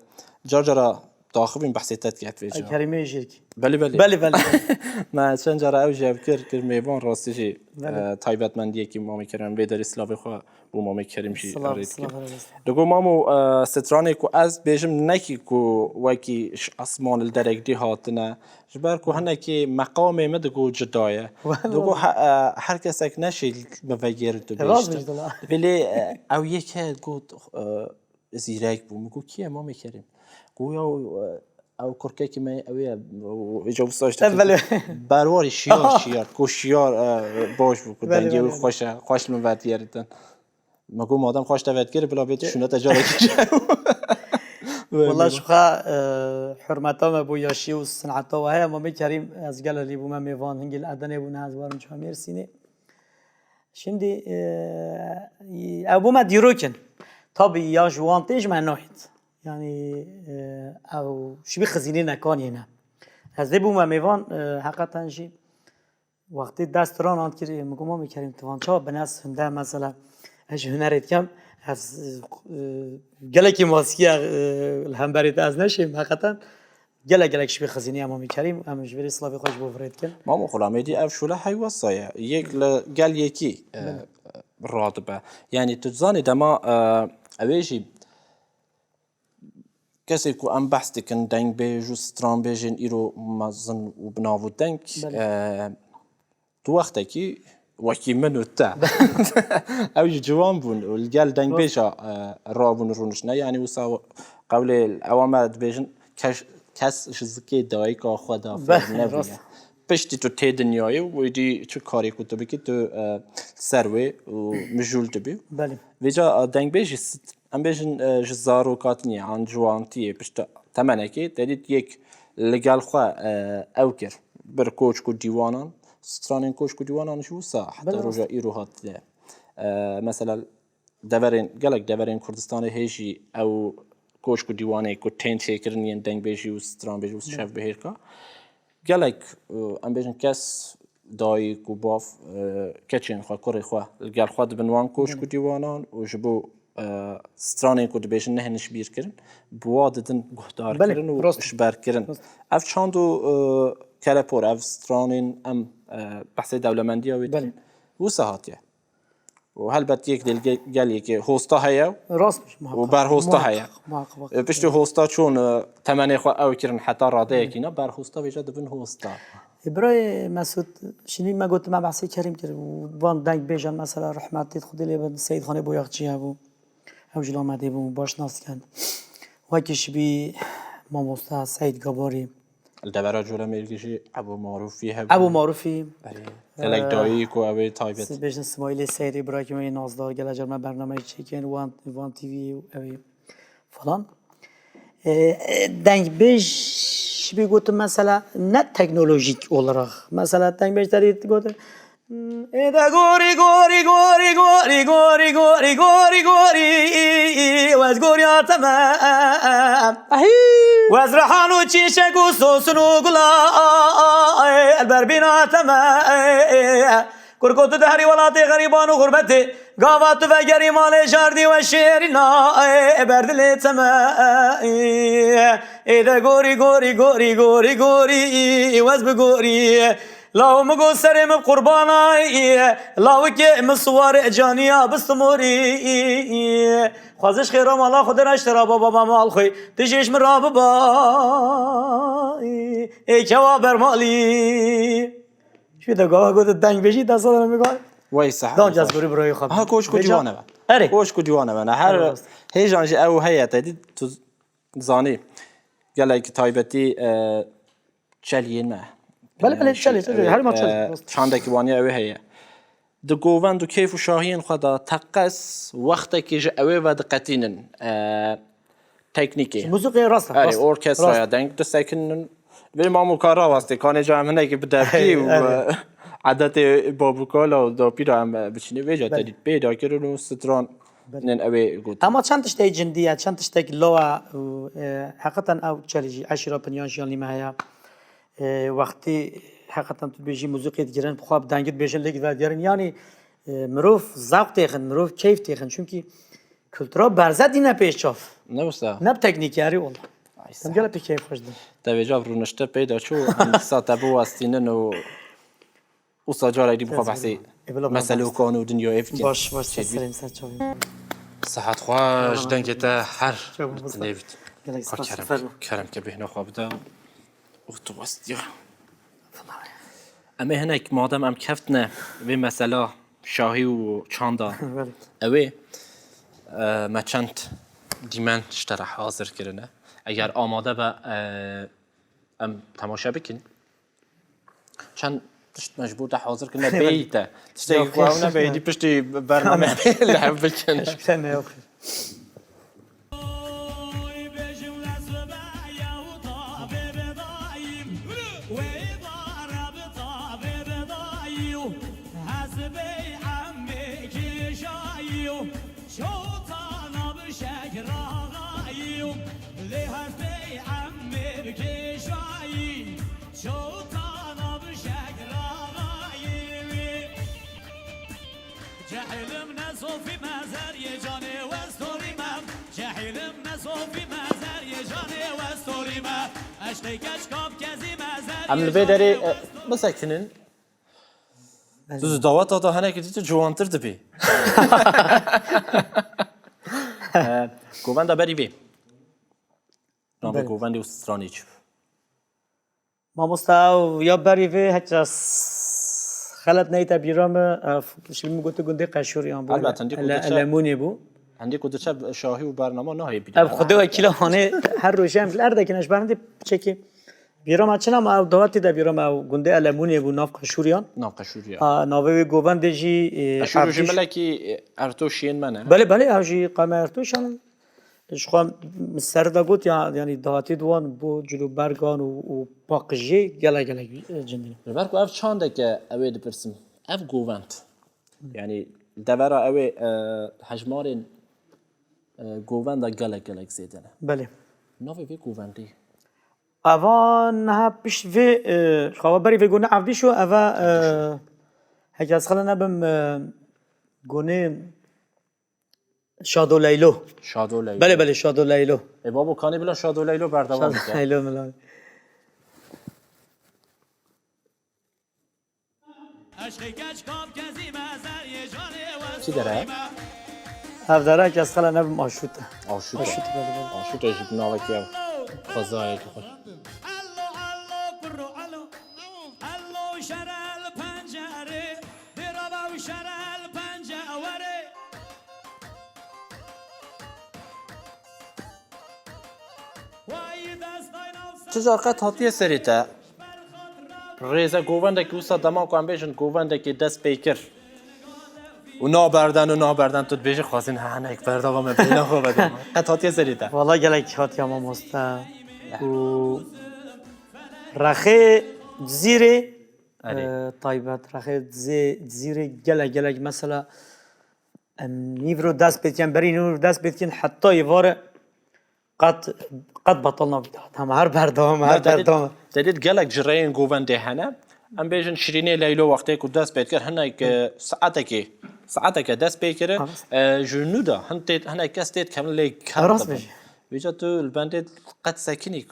car cara daxivîn behsê te diket vê Ay, cihê. Kerîmê Jîrkî. Belê, belê. Belê, belê. Me çend cara ew jî ev kir, kir mêvan, rastî jî, Belê. e, taybetmendiyekî Mamê Kerîm, vê derê silavê xwe bo Mamê Kerîm jî Silav, erê dikim. Silav, silav. Digo Mamo, e, stranê ku ez bêjim, nekî ku wekî ji esman li derek dî hatine, ji ber ku hinekî meqamê me digo cida ye. Wele. Digo he, e, her kesek neşê li me vegêrî tu Rast bêjte. Bêjte la. Belê, e, ew yek heye got, e, zîrek bû. Min got, "Kî ye Mamê Kerîm?" Got, "Ya, e, ew kurkekî me ye, ew ê, ew, ê, wisa işte." Ev belê. Berwarî şiyar, şiyar. Got, "Şiyar, e, baş bû, ku Belê, dengê wî belê. Xweş e, xweş li min vedigeritin." Me got, "Madem xweş te vedigere, bila bê tu şûne te carekî." Wela ji xwe, e, hurmeta me bo yaşî û sineta we heye. Mamê Kerîm, ez gelek lê bûme mêvan, hingê li Edenê bûne, ez werim çûme Mêrsînê. Şimdi, e, ew bû me dîrokin. Tabii ya ji wan tê ji me nahêt. Yani, e, ew ji bî xizînê nekanî ne. Ez dê bûme mêvan, e, heqeten jî wextê dest ranan kirî, min got, "Mamê Kerîm, tu van çawa bines hunde mesela, ez ji hunerê dikem, ez, e, gelekî maskiye, e, li hemberê te ez neşêm heqeten." Gelek gelek ji bî xizînî Emamî Kerîm, em ji vê rê silavê xwe ji bo virê dikin. Mamo Xulamê dî ev şûle heywa saye. Yek li gel yekî, e, Belê. Radibe. Yanî tu zanî dema, e, ew ê jî kesê ku em behs dikin, dengbêj û stranbêjên îro mezin û bi nav û deng, Belê. E, Tu wextekî wekî min û te. Ew jî ciwan bûn û li gel dengbêja, e, rabûn û rûniştine. Yanî wisa qewlê ewa me dibêjin, kes, kes ji zikê dayika xwe de fêr Be-, nebûye. Rast. Piştî tu tê dinyayê û êdî çi karê ku tu bikî, tu, e, li ser wê û mijûl dibî. Belê. Vêca, e, dengbêj jî st-, em bêjin, e, ji zarokatiyê an ciwantiyê pişta temenekê te dît yek li gel xwe, e, ew kir. Bir koçk û dîwanan, stranên koçk û dîwanan ji wisa heta Belê, roja rast. Îro hatine. E, mesela deverên, gelek deverên Kurdistanê hê jî ew koçk û dîwanê ku tên çêkirin yên dengbêjî û stranbêjî û Belê. Şevbihêrka. Gelek, e, em bêjin kes dayik û bav, e, keçên xwe, kurê xwe li gel xwe dibin wan koçk û Belê. Dîwanan û ji bo, e, stranên ku dibêjin nehêne ji bîr kirin, bi wa didin guhdarkirin Belê, û rast. Ji ber kirin. Rast. Ev çand û, e, kelepor, ev stranên em, e, behsê dewlemendiya wê Belê. Dikin. Wisa hatiye. Û helbet yek dê li ge-, gel yekê hosta heye Rast, û muhakkak, ber hosta muhakkak, heye. Muhakkak, muhakkak. E, piştî hosta çûn, e, temenê xwe ew kirin heta radeyekî ne, ber hosta vêca dibin hosta. E, birayê Mesûd, şinî me gotime behsê Kerîm kir û van dengbêjan mesela rehmetî Xwedê lê bin Seyîd Xanê Boyaxçî hebû. Ew ji Lamedê bû, baş nas dikin. Wekî şibî mamosta Seyîd Gabarî. Li devera Colemêrgê jî Ebû Marûfî hebû. Ebû Marûfî. Erê. Gelek dayî ku ew ê taybet. Siz bêjin Simaîlê Seyrê, birakî me yê nazdar, gelek car me bernameyê çêkirin, Van, Van T V û ew ê falan. E, e, dengbêj şibî gotin mesela ne teknolojîk olarak. Mesela dengbêj te dî gotin, Ê de gorî, gorî, gorî, gorî, gorî, gorî, gorî, gorî, wez gorî ateme. Ahî. Wez rihan û çîşek û sosin û gula, el ber bîn ateme. Kurko tu dehrî welatê xerîban û xurbetê, gava tu vegerî malê jardî we şêrîna, ê berdilê teme. Ê de gorî, gorî, gorî, gorî, gorî, wez bi gorî. Law min got serê min bi qurbana yî, lawikê min siwarê caniya bi stimorî. Xwezîş xêra mala xwe diraşte ra baba ma mal xwe, tu jêş min ra biba. Ê kewa bermalî. Şu de gava got dengbêjî dest alana mi got. Wey sah. Dam caz gori burayı xwe. Ha koşku Beca- diwane be. Erê. Koşku diwane be. Her Erê, rast. Hêjan jî ew heye te dî tu zanî. Gelek taybetî, e, Çeliyên me. Belê, belê, Ee, çelê, çelê, her ma çelê, ee, rast. Çandekî waniya ew ê heye. Di govend û keyf û şahiyên xwe de teqez wextekî ji ew ê ve diqetînin, ee, teknîkê. Muzîkê rast e, Erê, rast. Orkestraya Rast. Deng disekinin. Vê mamoka rawastê, kanê ca em hinekî bi devkî û, Erê. Ee, edetê babûkala û dapîra em, ee, biçînê. Vêca Belê. Te dît pê dakirin û stran Belê. Nên ew ê got. Ama çend tiştek cindî ye, çend tiştek law e û, e, heqeten ew çelî jî eşîra pinyan jiyan lî me heye. E, wextî heqeten tu dibêjî muzîqê digirin, bi xwe bi dengî dibêjin lêk vedigerin. Yanî, e, mirov zewq têxin, mirov keyf têxin. Çunkî kultura berze dîne pêş çav. Ne wisa? Ne bi teknîkerî ola. Ay, Em gelek pê keyf xweş dibin. Te vêca rûnişte peyda çû, em dîsa te biwestînin û wisa carek dî bixwe behsê Ê, bila, bila, meselê û kan û dinyayê bike. Baş, baş, ser serê, ser çavê. Sihet xweş, dengê te her Çabuk, bi Musa. Dilê bit. Gelek Ka spas, kerem, fermo. Kerem ke bêhna xwe bide û tu westiya. Em ê hinek madem em keftine vê mesela şahî û çanda Belê. Ew ê, e, me çend dîmen ji te re hazir kirine. Eger amade be, e, em temaşe bikin. Çend tişt me ji bo te hazir kirine bêyî te. Tiştekî Yok, xwe ew yok. Nebêyî, dî piştî bername li hev bikin. Sen ne yok. Çotana bi şek raxayî, lê hestê emê bi kêşayî. Çotana bi şek raxayî. Cehilim ne zofî mezer yê canê westorî me. Cehilim ne zofî mezer yê canê westorî me. Eştê keç kap kezî mezer Em yê li vê canê derê, e, westorî me. Bisekinin. Tu ji daweta de hinekî dî tu ciwantir dibî. Eh, govenda berî vê. Navê Belê. Govendê û stranê çi bû? Mamosta ew ya berî vê heke s-, xelet neyte bîra min, ev, ji min gotu gundê Qeşûriyan bû. Elbet, hindî ku Ele-, diçe, Elemunê bû. Hindî ku diçe şahî û bernama nahê bîra. Ev xwedê wekîla hanê her rojê em ji erdekine ji ber hindî çekî. Bîra me çi ne, ma ew dawetî de bîra me ew gundê Elemunê bû, nav Qeşûriyan. Nav Qeşûriyan. A, navê wê govendê jî, e, Qeşûrî ev jî jî milekî, e, Ertoşiyên me ne? Belê, belê, ew jî qewme Ertoşan in. Ji xwe min ser de got ya, yanî dawetî di wan bo cilûbergan û, û paqijê gelek, gelek, e, cindî ne. Ji ber ku ev çandeke ew ê dipirsim. Ev govend. Yanî devera ew ê, e, hejmarên, e, govenda gelek, gelek zêde ne. Belê. Navê vê govendê? Eva niha pişt vê, e, xewa berî vê gune Evdîşo, eva, e, Evdîşo. Heke ez xele nebim, e, gune Şado Leylo. Şado Leylo. Belê, belê, Şado Leylo. E, babo, kanê bila Şado Leylo berdewam Şado bike. Leylo, milan. Çi dere? Ev dere kes xele nebim aşût e. Aşût e. Aşût e, belê, belê. Aşût e jî navekî ev xwezayekî xweş. Çi car qet hatiye serê te? Rêze govendekî wisa dema ku em bêjin govendekî dest pê kir û naberden û naberden tu dibêjî xwazin he hinek berdava me bêhna xwe vedama. Qet hatiye serê te? Valla gelek hatiye mamoste. Û rexê Cizîrê, Erê. E, taybet rexê Cizê-, Cizîrê gelek gelek mesela em nîvro dest pê dikin, berî nîvro dest pê dikin heta êvare Qet, qet betal nabî. Hema her berdewam, her berdewam. Te dît gelek ji rêyên govendê hene. Em bêjin Şirînê Leylo wextê ku dest pê dikir, hinek, e, saetekê, saeteke dest pê kirin, e, ji nû de hin tê, hinek kes tê dikevin lê ker dibin. Vêca tu li bendê qet sekinî,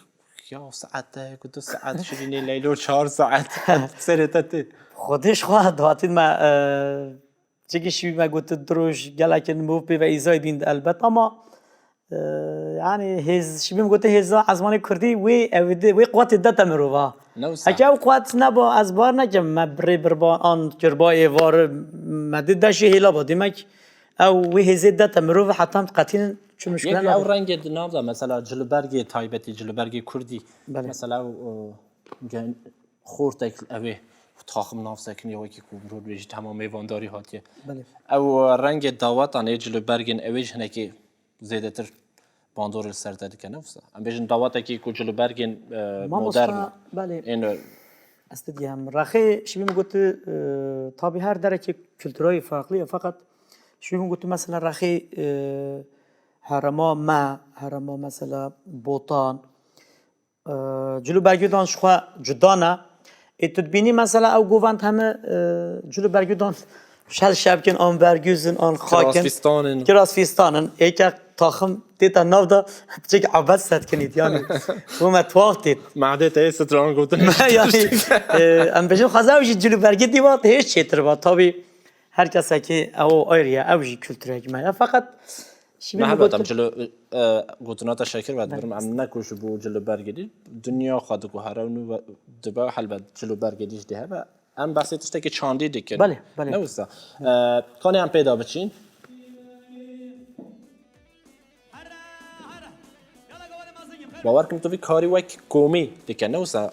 ya saet e, ku du saet, Şirînê Leylo çar saet, serê te tê. Xwedê ji xwe dihatîn me, e, Çikî şibî me gotin du roj gelek in mirov pê ve îzayî dîn elbet ama, e, yanî hêz, şibî min gotin hêza ezmanê kurdî wê ew di, wê quwetê dete mirov ha. Ne wisa. Heke ew quwet neba ez bar nekim me birê birba an kirba êvar me di deşê hêla ba. Demek ew wê hêzê dete mirov heta em diqetînin çi muşkile nabe. Yek ew rengê di nav de mesela cilûbergê taybetî, cilûbergê kurdî. Belê. Mesela ew, e, gen-, xortek ev ê taxim nav sekinî wekî ku mirov dibêjî tema mêvandarî hatiye. Belê. Ew rengê dawetan ê cilûbergên ew ê ji hinekî zêdetir bandorê li ser te dike, ne wisa? Em bêjin dawetekî ku cilûbergên, e, Mamosta, modern, belê. Ên, e, Ez te diyem, rexê şibî min got, e, tabî her derekê kulturayê farklı ye, fakat şibî min got mesela rexê, e, herema me, herema mesela Botan, E, cilûbergê dan ji xwe cuda ne. Ê tu dibînî mesela ew govend heme, e, cilûbergê dan şel şevkin an berguzin an xakin. Kiras fîstan in. Kiras fîstan in. Ê ke taxim têta nav da piçek ebes set kinît yani. Bû me tuhaf têt. Mehdê te yê stran gotin. Yani, e, em bêjin xweza ew jî cil û bergê dî vat hêj çêtir va. Tabî her kesekî ew ayrı ya, ew jî kültürek me ya. Fakat şimdi Me bu hebe götür- dem cilo, e, gotina te şekir ve dibirim. Em ne ku ji bo cil û bergê dî, dinya xwe diguhere û nû ve dibe helbet cil û bergê dî jî dê hebe. Em behsê tiştekî çandî dikin. Belê, belê. Ne wisa? E, kanê em pê de biçîn. Bawer kim tu vî karî wek komî dike, ne wisa?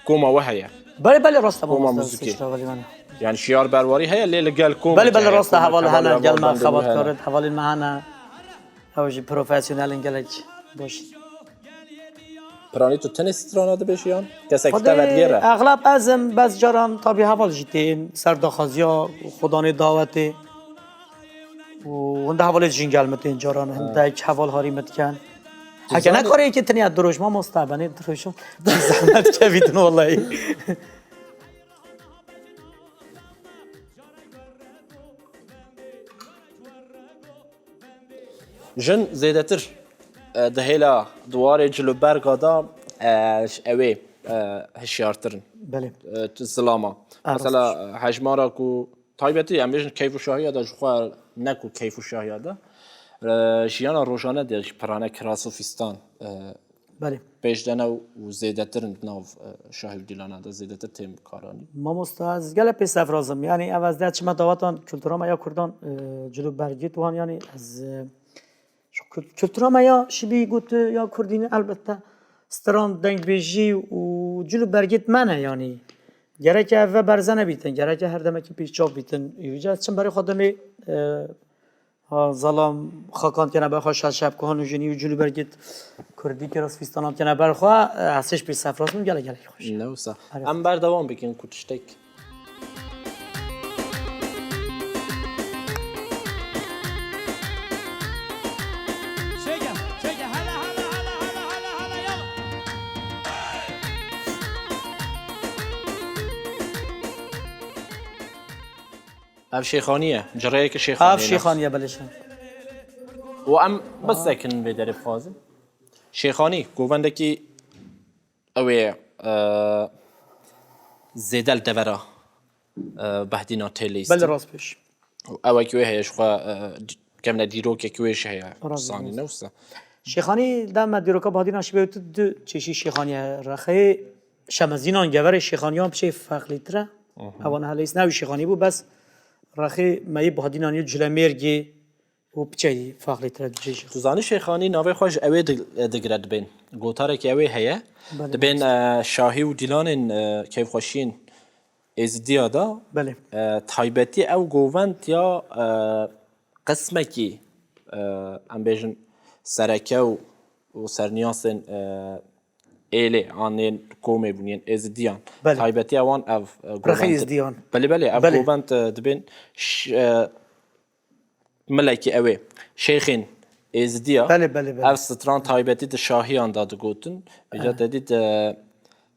Koma we heye. Belê, belê, rast e, Koma mamoste, muzikê. Sişra, belê, belê. Yani şiyar berwarî heye, lê li gel kom Belê, belê, heye, rast e, koma heval heval hene, gel me heval xebat hene. Karin, hevalên me hene. Ew jî profesyonelin gelek baş. Piranî tu tenê strana dibêjî yan? Kesek Xwedê te vediyê re? Exlab ez im, bes caran tabî heval jî tên, ser daxwaziya xudanê dawetê. Û hûn de hevalê jî gel min tên caran, hindek heval harî min dikin. Heke ne Zanî- karê yekê tenya du roj mamosta, benê du rojum. Zehmet kevîtin wallahî. Jin zêdetir, e, di hêla di warê cil û berga de, e, ew ê, e, hişyartir in. Belê. E, tu zilama. Mesela, e, hejmara ku taybetî, em bêjin keyf û şahiya de ji xwe ne ku keyf û şahiya de, e, jiyana rojane de jî pirane kiras û fîstan, e, Belê. Pêş de ne û zêdetir in di nav, e, şahî û dîlana de zêdetir tên karanî. Mamosta, ez gelek pê sefraz im. Yani ev ez de çima dawetan kultura me ya Kurdan, e, cil û bergê wan, yani ez, e, ji kul-, kultura me ya şibî gotu ya Kurdî ne, elbette stran, dengbêjî û cil û bergê me ne yani. Gereke ev ve berze nebîtin, gereke her demekî pêşçav bîtin. Îca ez çim berê xwe demê, e, Ha, zalam xakan kene ber xwe, şaşep kuhan û jinî û cil û bergêt kurdî kiras fîstanan kene ber xwe, e, hesêş pê sefras min gelek gelek xweş. Ne wisa. Erê. Em berdewam bikin ku tiştek. Çêke, çêke, hele, hele, hele, hele, hele, hele, yala. Ev şêxanî ye. Cireyeke şêxanî Ev ne? Şêxanî ye, belê şe. Û em bisekin vê derê bixwazin. Şêxanî, govendekî ew ê, e, zêde li devera, e, Behdîna tê lîstin. Belê rast pêş. Û ewekî wê heye ji xwe, e, di-, kevne dîrokekî wê jî heye. Rast, Zanî rast. Ne wisa? Şêxanî dema dîroka Behdîna şibê tu du çeşî şêxanî ye. Rexê Şemezînan geverê şêxaniyan piçê ferqlîtir e. Aha. Ewan helês ne wî şêxanî bû, bes rexê me yê Badînan yê Culemêrgê û piçeyî ferqlîtir e, dibêjî. Tu zanî şêxanî navê xwe ji ewê di-, digire dibên. Gotarekî ewê heye. Belê, Dibên, belê. e, şahî û dîlanên, e, keyfxweşiyên Êzidiya de, Belê. e, taybetî ew govend ya, e, qismekî, e, em bêjin sereke û, û serniyasên, e, êlê an yên komê bûn yên êzidiyan. Belê. Taybetî ewan ev, e, Rexê govend. Êzidiyan. Belê, belê, ev Belê. govend, e, dibên ş-, e, milekî ew ê şêxên êzidiya. Belê, belê, belê. Ev stran taybetî di şahiyan de digotin. Vêca Eh. te dît, e,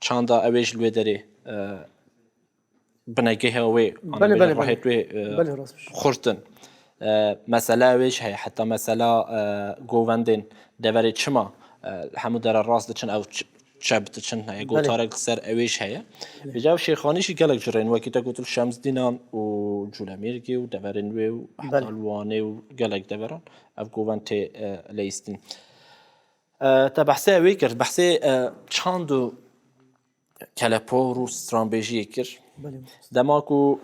çanda ew ê ji li wê derê, e, binegeha wê, Belê, anabêjin belê, belê. ruhêt wê, e, Belê, rast. xurt in. E, mesela wê jî heye, heta mesela, e, govendên deverê çima, e, hemû dere rast diçin, ew ç-, çep diçin, heye, Belê. gotarek li ser ew ê jî heye. Belê. Vêca ev şêxanî jî gelek cureyên, wekî te gotil Şemsdînan û Culemêrgê û deverên wê û heta Belê. li Wanê û gelek deveran ev govend tê, e, leyîstin. E, te behsê wê kir, behsê, e, çand û kelepor û stranbêjiyê kir. Belê. Dema ku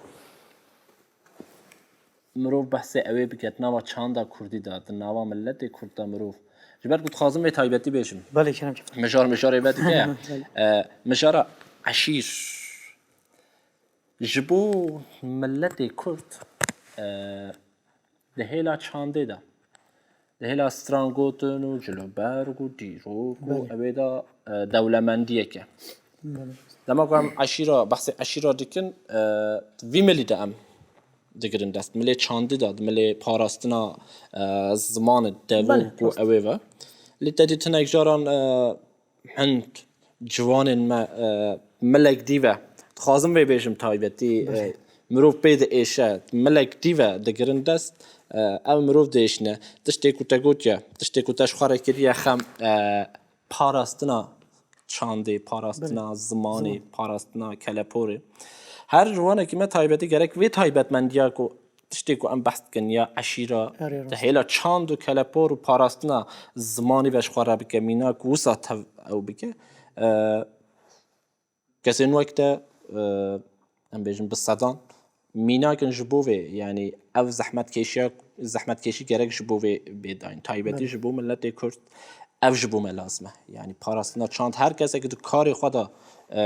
mirov behsê ewê bike, di nava çanda kurdî de, di nava miletê kurd de mirov, ji ber ku dixwazim vê taybetî bêjim. Belê, kerem, kerem. Mijar mijarê vedike. Belê. E, mijara eşîr. Ji bo miletê kurd, e, di hêla çandê de, di hêla strangotin û cilûberg û dîrok û Belê. ewê de, e, dewlemendiyek e. Belê. Dema ku em eşîra, behsê eşîra dikin, e, vî milî de em digirin dest. Milê çandî de, milê parastina, e, zimanê, devû Belê, ku rast. ewê ve. Lê te dî hinek caran, e, hind ciwanên me, e, milek dî ve. Dixwazim vê bêjim taybetî, e, Belê. mirov pê diêşe, milek dî ve digirin dest, e, ew mirov diêşine. Tiştê ku te gotiye, tiştê ku te ji xwe re kiriye xem, e, parastina çandê, parastina Belê. zimanê, Ziman. parastina keleporê. Her ciwanekî me taybetî gerek vê taybetmendiya ku tiştê ku em behs dikin ya eşîra, Erê, rast. hêla çand û kelepor û parastina zimanî ve ji xwe re bike, mînak wisa tev ew bike. E, Kesên wek te, e, em bêjin bi sedan, mînak in ji bo vê, yanî ev zehmetkêşiya, zehmetkêşî gerek ji bo vê bê dayîn. Taybetî Belê. ji bo miletê Kurd, ev ji bo me lazim e. Yanî parastina çand, her kesek di karê xwe de, e,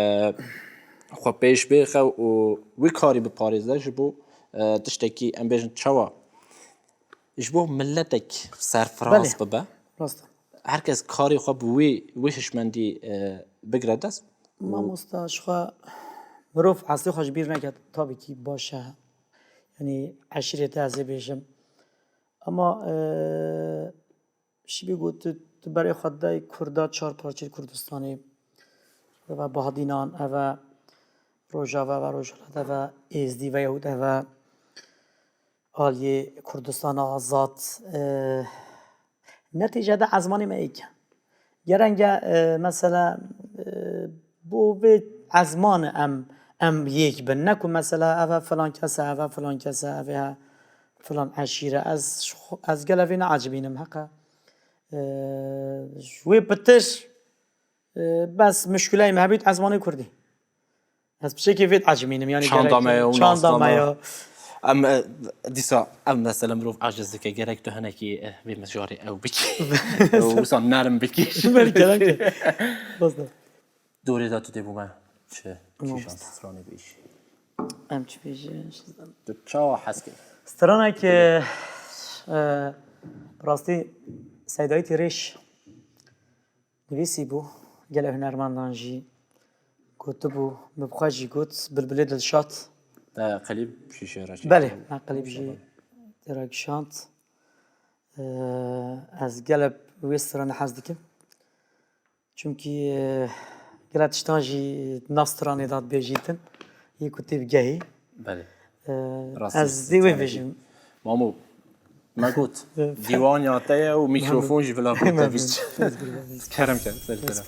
xwe pêş bêxe û wî karî biparêze ji bo, e, tiştekî, em bêjin çawa, ji bo miletek serfiraz Belê. bibe. Rast e. Her kes karê xwe bi wî, wî hişmendî, e, bigire dest. Mamosta, ji xwe mirov eslê xwe ji bîr neke, tabii ki baş e. Yanî eşîrê te ez ê bêjim. Ama, e, şibî got tu, tu berê xwe didayî Kurda çar parçeyê Kurdistanê. Eve Bahadînan, eve Rojava, eve Rojhilat, eve Êzdî ve yahût eve aliyê Kurdistana Azad, e, netîcede ezmanê me êk e. Gerenge, e, mesela, e, bo vê ezmanê em, em yêk bin. Ne ku mesela eve filan kes e, eve filan kes e, eve he filan eşîre. Ez, ez gele vê neecibînim heqe. E, ji wê pitir, e, bes muşkileyê me hebît ezmanê kurdî. Ez piçekê vê diecibînim, yanî Çanda gerek me ye û çanda me nasname. ye. Em, e, dîsa ev mesele mirov aciz dike. Gerek tu hinekî, e, vê mijarê ew bikî. Ew wisa nerm bikî. Belê, gerek e. Bas da. Dorê de tu dê bo me çi Tamam, kîjan usta. stranê bêjî? Em çi bêjin? Tu çawa hez kir? Stranek, e, e, bi rastî Seydayîtî Rêş nivîsî bû, gelek hunermendan jî gotibû, min bi xwe jî got, Bilbilê Dilşad. Te qelîb jî jê re çêkirî. Belê, me qelîb jî tê re kişand. Ee, ez gelek wê stranê hez dikim. Çimkî, e, gelek tiştan jî nav stranê de dibêjîtin. Yê ku tê bi gehî. Belê. Ee, Rastî ez dê wê stranekî bêjim. Mamo, me got, dîwanya te ye û mîkrofon jî vila ku te bîst. Kerem ke, ser kere.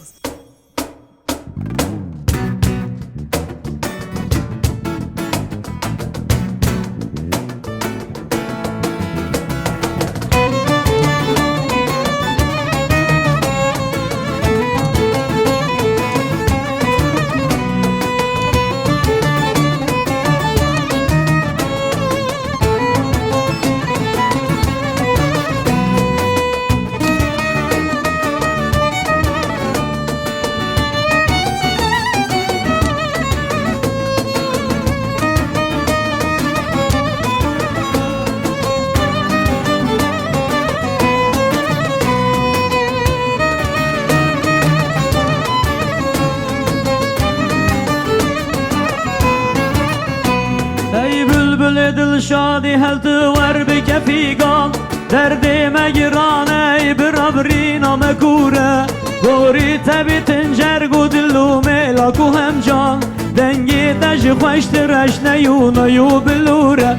Ey bilbilê dilşadî, hel tu wer bi kefî gal. Derdê me giran e, ey bira birîna me kûr e. Gorî te bîtin cerg û dil û mêla ku hemcan. Dengê te ji xweştir e, ji neyû neyû bilûr e.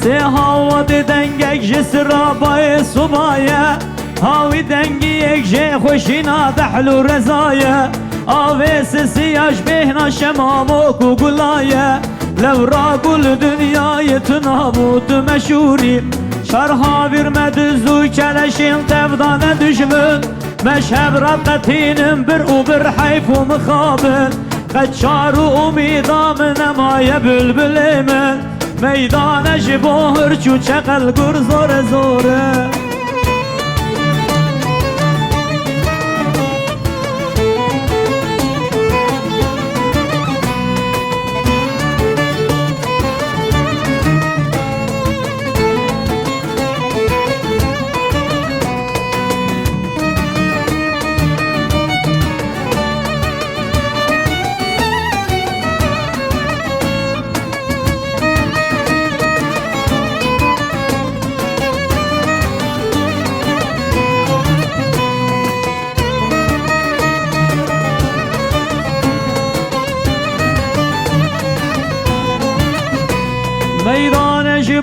Sê hawatê dengek ji sira bayê soba ye. Hawî dengiyek jê xweşîna dehl û reza ye. Avê sisiya ji bêhna şema mok û gula ye. Lewra gul dinyayê tu nabû tu meşhûrî. Şer havîr me diz û keleşên tev dane dijmin. Me ji hev re qetînin bir û bir heyf û mixabin. Qet çar û umîda min nemaye bilbilê min. Meydane ji bo hirç û çeqel gur zore zore.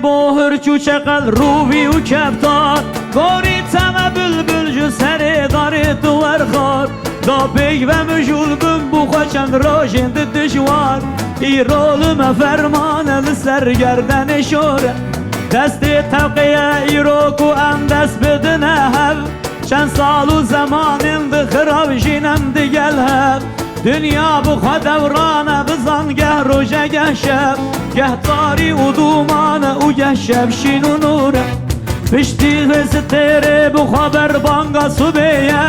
Bohir çû çeqel rûvî û keftar, gorî teme bilbil ji serê darê tu werxar. Da pêk ve mijûl bim bû xwe çend rojên di dijwar. Îro li me fermane li ser gerdenê şore. Destê tewqê ye îro ku em dest bidine hev. Çend sal û zemanên di xirab jîn em digel hev. Dinya bi xwe dewran e, bizan geh roj e geh şev, geh tarî û dûman e û geh şev şîn û nûr e. Piştî vê stêrê bi xwe berbanga sibê ye,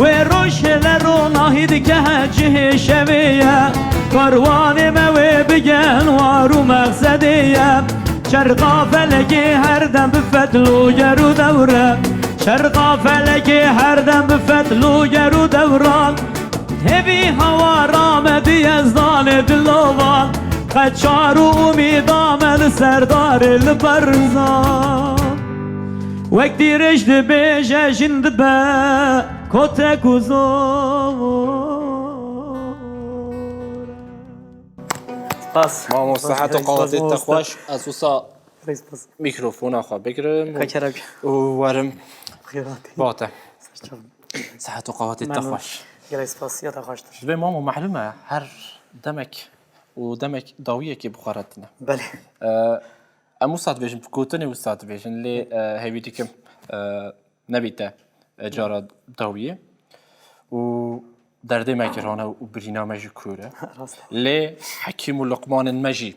wê roj hêle ronahî dikehe cihê şevê ye. Karwanê me wê bigen war û mexsedê ye. Çerxa felekê her dem bi fetl û ger û dewr e. Çerxa felekê her dem bi fetl û ger û dewran. Hêvî hawara me di yezdanê dilovan, qeçar û umîda me li serdarê li berzan. Wek dîrêj dibêje jin dibe kotek û zor. Spas. Mamoste, sihet û qewetê te xweş. Ez wisa Rêz spas. Mîkrofona xwe bigirim û, Ka kerem. û werim Xêratî. Bate. Ser çav. Sihet û qewetê te Memnun. Xweş. Gelek spas, ya te xweştir. Divê mamo, mehlum e, her demek û demek dawiyekê bi xwe re tine. Belê. Ee, em wisa dibêjin, bi gotinê wisa dibêjin, lê, e, hêvî dikim, e, nebîte, e, cara dawiyê. Û derdê me girane û birîna me jî kûr e. Rast e. Lê hekîm û luqmanên me jî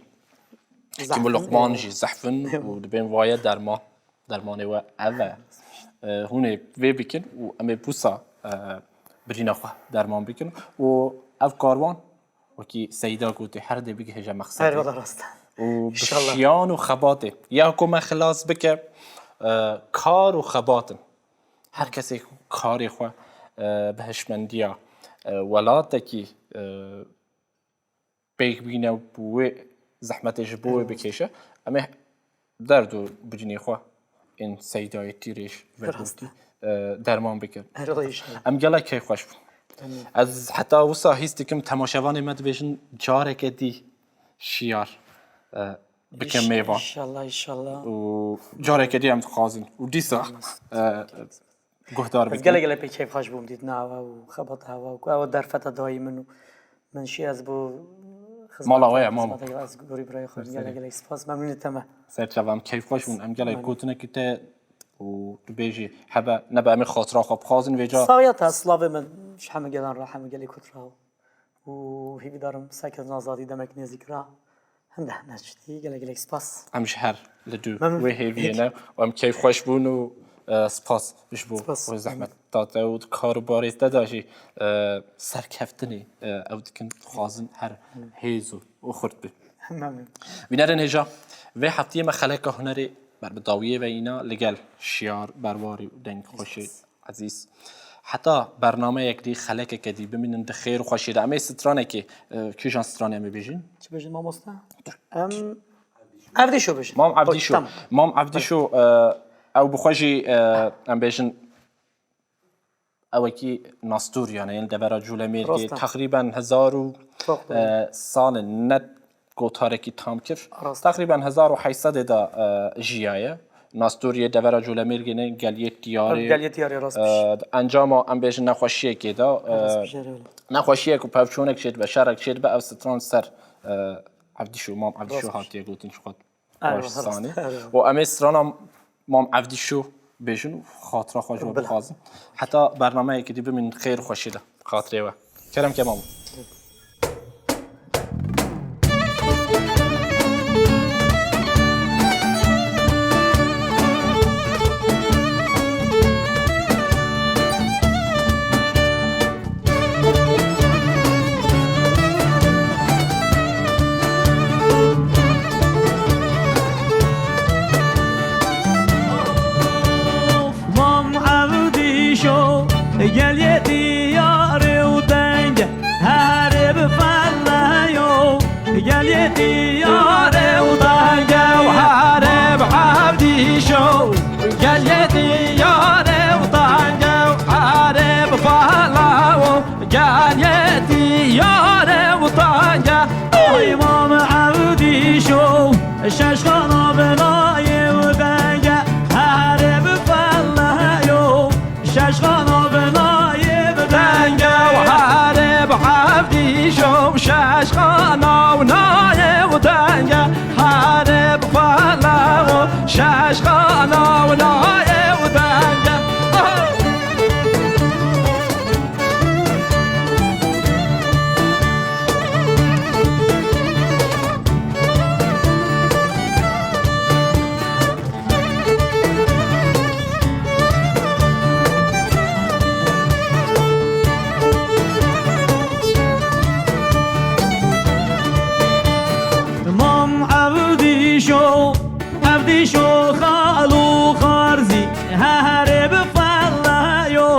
Hekîm û Zehf in, Luqman eywa. Jî zehf in Eywa. Û dibên vaye derman. Dermanê we ev e. E, hûn ê vê bikin û em ê wisa, e, birîna xwe derman bikin. Û ev karwan, wekî Seyda gotê, her dê bigihêje mexsedê. Her wela rast e. Û bi İnşallah. Şiyan û xebatê. Ya ku me xilas bike, e, kar û xebat in. Her kesê ku karê xwe, e, bi hişmendiya, e, welatekî, e, pêk bîne û wê zehmetê ji bo wê Eyvallah. Bikêşe, em ê derd û birînê xwe ên Seydayê Tîrêj ve Rast e. Gotî, e, derman bikin. Her wela inşallah. Em gelek keyfxweş bûn. Tamam. Ez heta wisa hîs dikim temaşevanê me dibêjin careke dî şiyar, e, bikin Înş-, mêvan. Înşallah, înşallah. Û careke dî em dixwazin. Û dîsa, Tamam. E, Guhdar Ez bikin. Gelek gelek pê keyfxweş bûm dîtina we û xebata we û ku ew derfeta dayî min û min şî ez bo xizmeta Mala we ye, mamo. Xizmeta ez gorî birayê xwe Mersi. Gelek gelek spas memnûnê te me. Ser çava em keyfxweş bûn. Em gelek Memnûn. Gotinekî te û tu bêjî hebe nebe em ê xatira xwe bixwazin vêca. Saxiya te slavê min ji hemû gelan re hemû gelê kurt re û hîvîdarim sekez azadî demek nêzîk re. Hinde, ne çi dî, gelek, gelek spas. Em ji her li dû Memnun. Wê hêviyê ne û em keyfxweş bûn û, e, spas ji bo Spas. Wê zehmeta te û di kar û barê te de jî, e, serkeftinê, e, ew dikin, dixwazin her hêz û, û xurt bi. Memnun. Bînerên hêja, vê heftiyê me xeleka hunerê ber bi dawiyê ve îna li gel Şiyar Berwarî û dengxweşê Spas. Ezîz. Heta bernameyek dî, xelekeke dî bimînin di xêr û xweşiyê de. Em ê stranekê, e, kîjan stranê em ê bêjin? Çi bêjin mamoste? Em Evdîşo bêjin. Mam Evdîşo. Tamam. Mam Evdîşo, e, ew bi xwe jî, e, em bêjin, ewekî nastûriyane yên devera Colemêrgê, Rast e. Teqrîben hezar û, Çok doğru. E, salên net gotarekî tam kir. Rast. Teqrîben hezar û heyt sedê de, e, jiyaye. Nastoriyê devera Colemêrgê ne, geliyê Diyarê. Geliyê Diyarê, rast E, bêjî. Encama em bêjin nexweşiyekê de, e, Rast bêjî, öyle. Nexweşiyek û pevçûnek çêdibe, şerek çêdibe, ev stran ser, e, Evdîşo, Mam Evdîşo Rast bêjî. Hatiye gotin ji xwe Er baş rast, zanî. Er rast. Û em ê strana Mam Evdîşo bêjin û xatira xwe ji we Bila. Bixwazin. Heta bernameyekê dî bimînin xêr û xweşî de. Xatirê we. Kerem ke mamo. Mam Evdîşo, geliyê Diyarê û denge, herê bi feleyo. Geliyê Diyarê û denge û herê bi Evdîşo. Geliyê Diyarê û denge û herê bi feleyo. Geliyê Diyarê û denge. Ay Mam Evdîşo, şeşxana bina Şaşxana bi nayê bi denge û herê bi Evdîşo, şaşxana û nayê û denge, herê bi felewo, şaşxana û nayê û denge. Mam Evdîşo, Evdîşo xal û xarzî, herê bi felewo.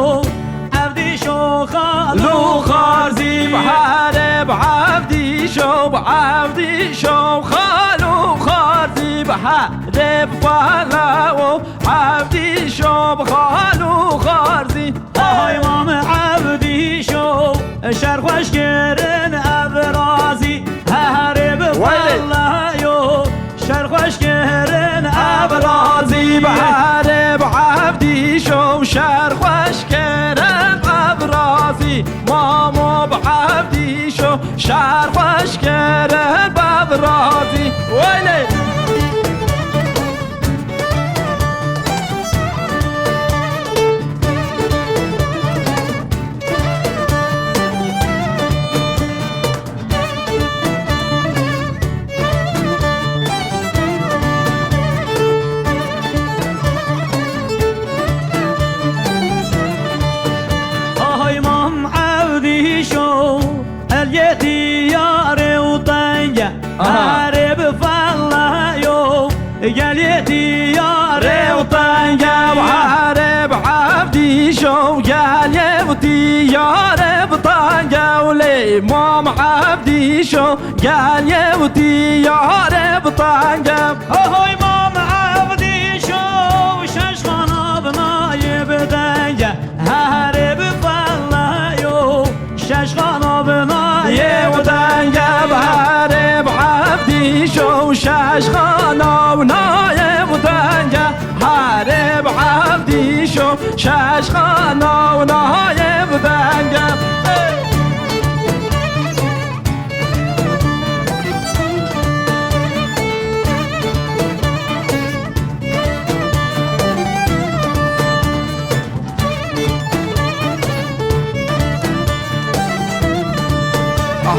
Evdîşo xal û xarzî, herê bi Evdîşo, bi Evdîşo xal û xarzî, bi herê bi felewo. Evdîşo bi xal û xarzî. Hay Mam Evdîşo, şer xweş kirin ev razî. Herê bi Wayne. Felewo, şer xweş kirin ev razî. Bi herê bi Evdîşo, şer xweş kirin ev razî. Mamo bi Evdîşo, şer xweş kirin ev razî. Wayne. Hay Mam Evdîşo, eliyê diyarê û tenge. Aha. Herê bi felewo, geliyê diyarê û tenge. Herê bi Evdîşo, geliyê û diyarê bi tenge. Lê Mam Evdîşo, geliyê û diyarê bi tenge. Hay Mam Evdîşo, şaşxana bi nayê bi denge. Herê bi felewo, şaşxana bi nayê û denge. Bi herê bi Evdîşo, şaşxana û nayê û denge. Herê bi Evdîşo, şaşxana û nayê û denge. Hey!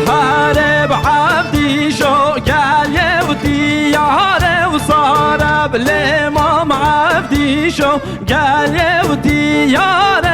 Herê bi Evdîşo, geliyê û diyarê û sare bi lê Mam Evdîşo, geliyê û diyarê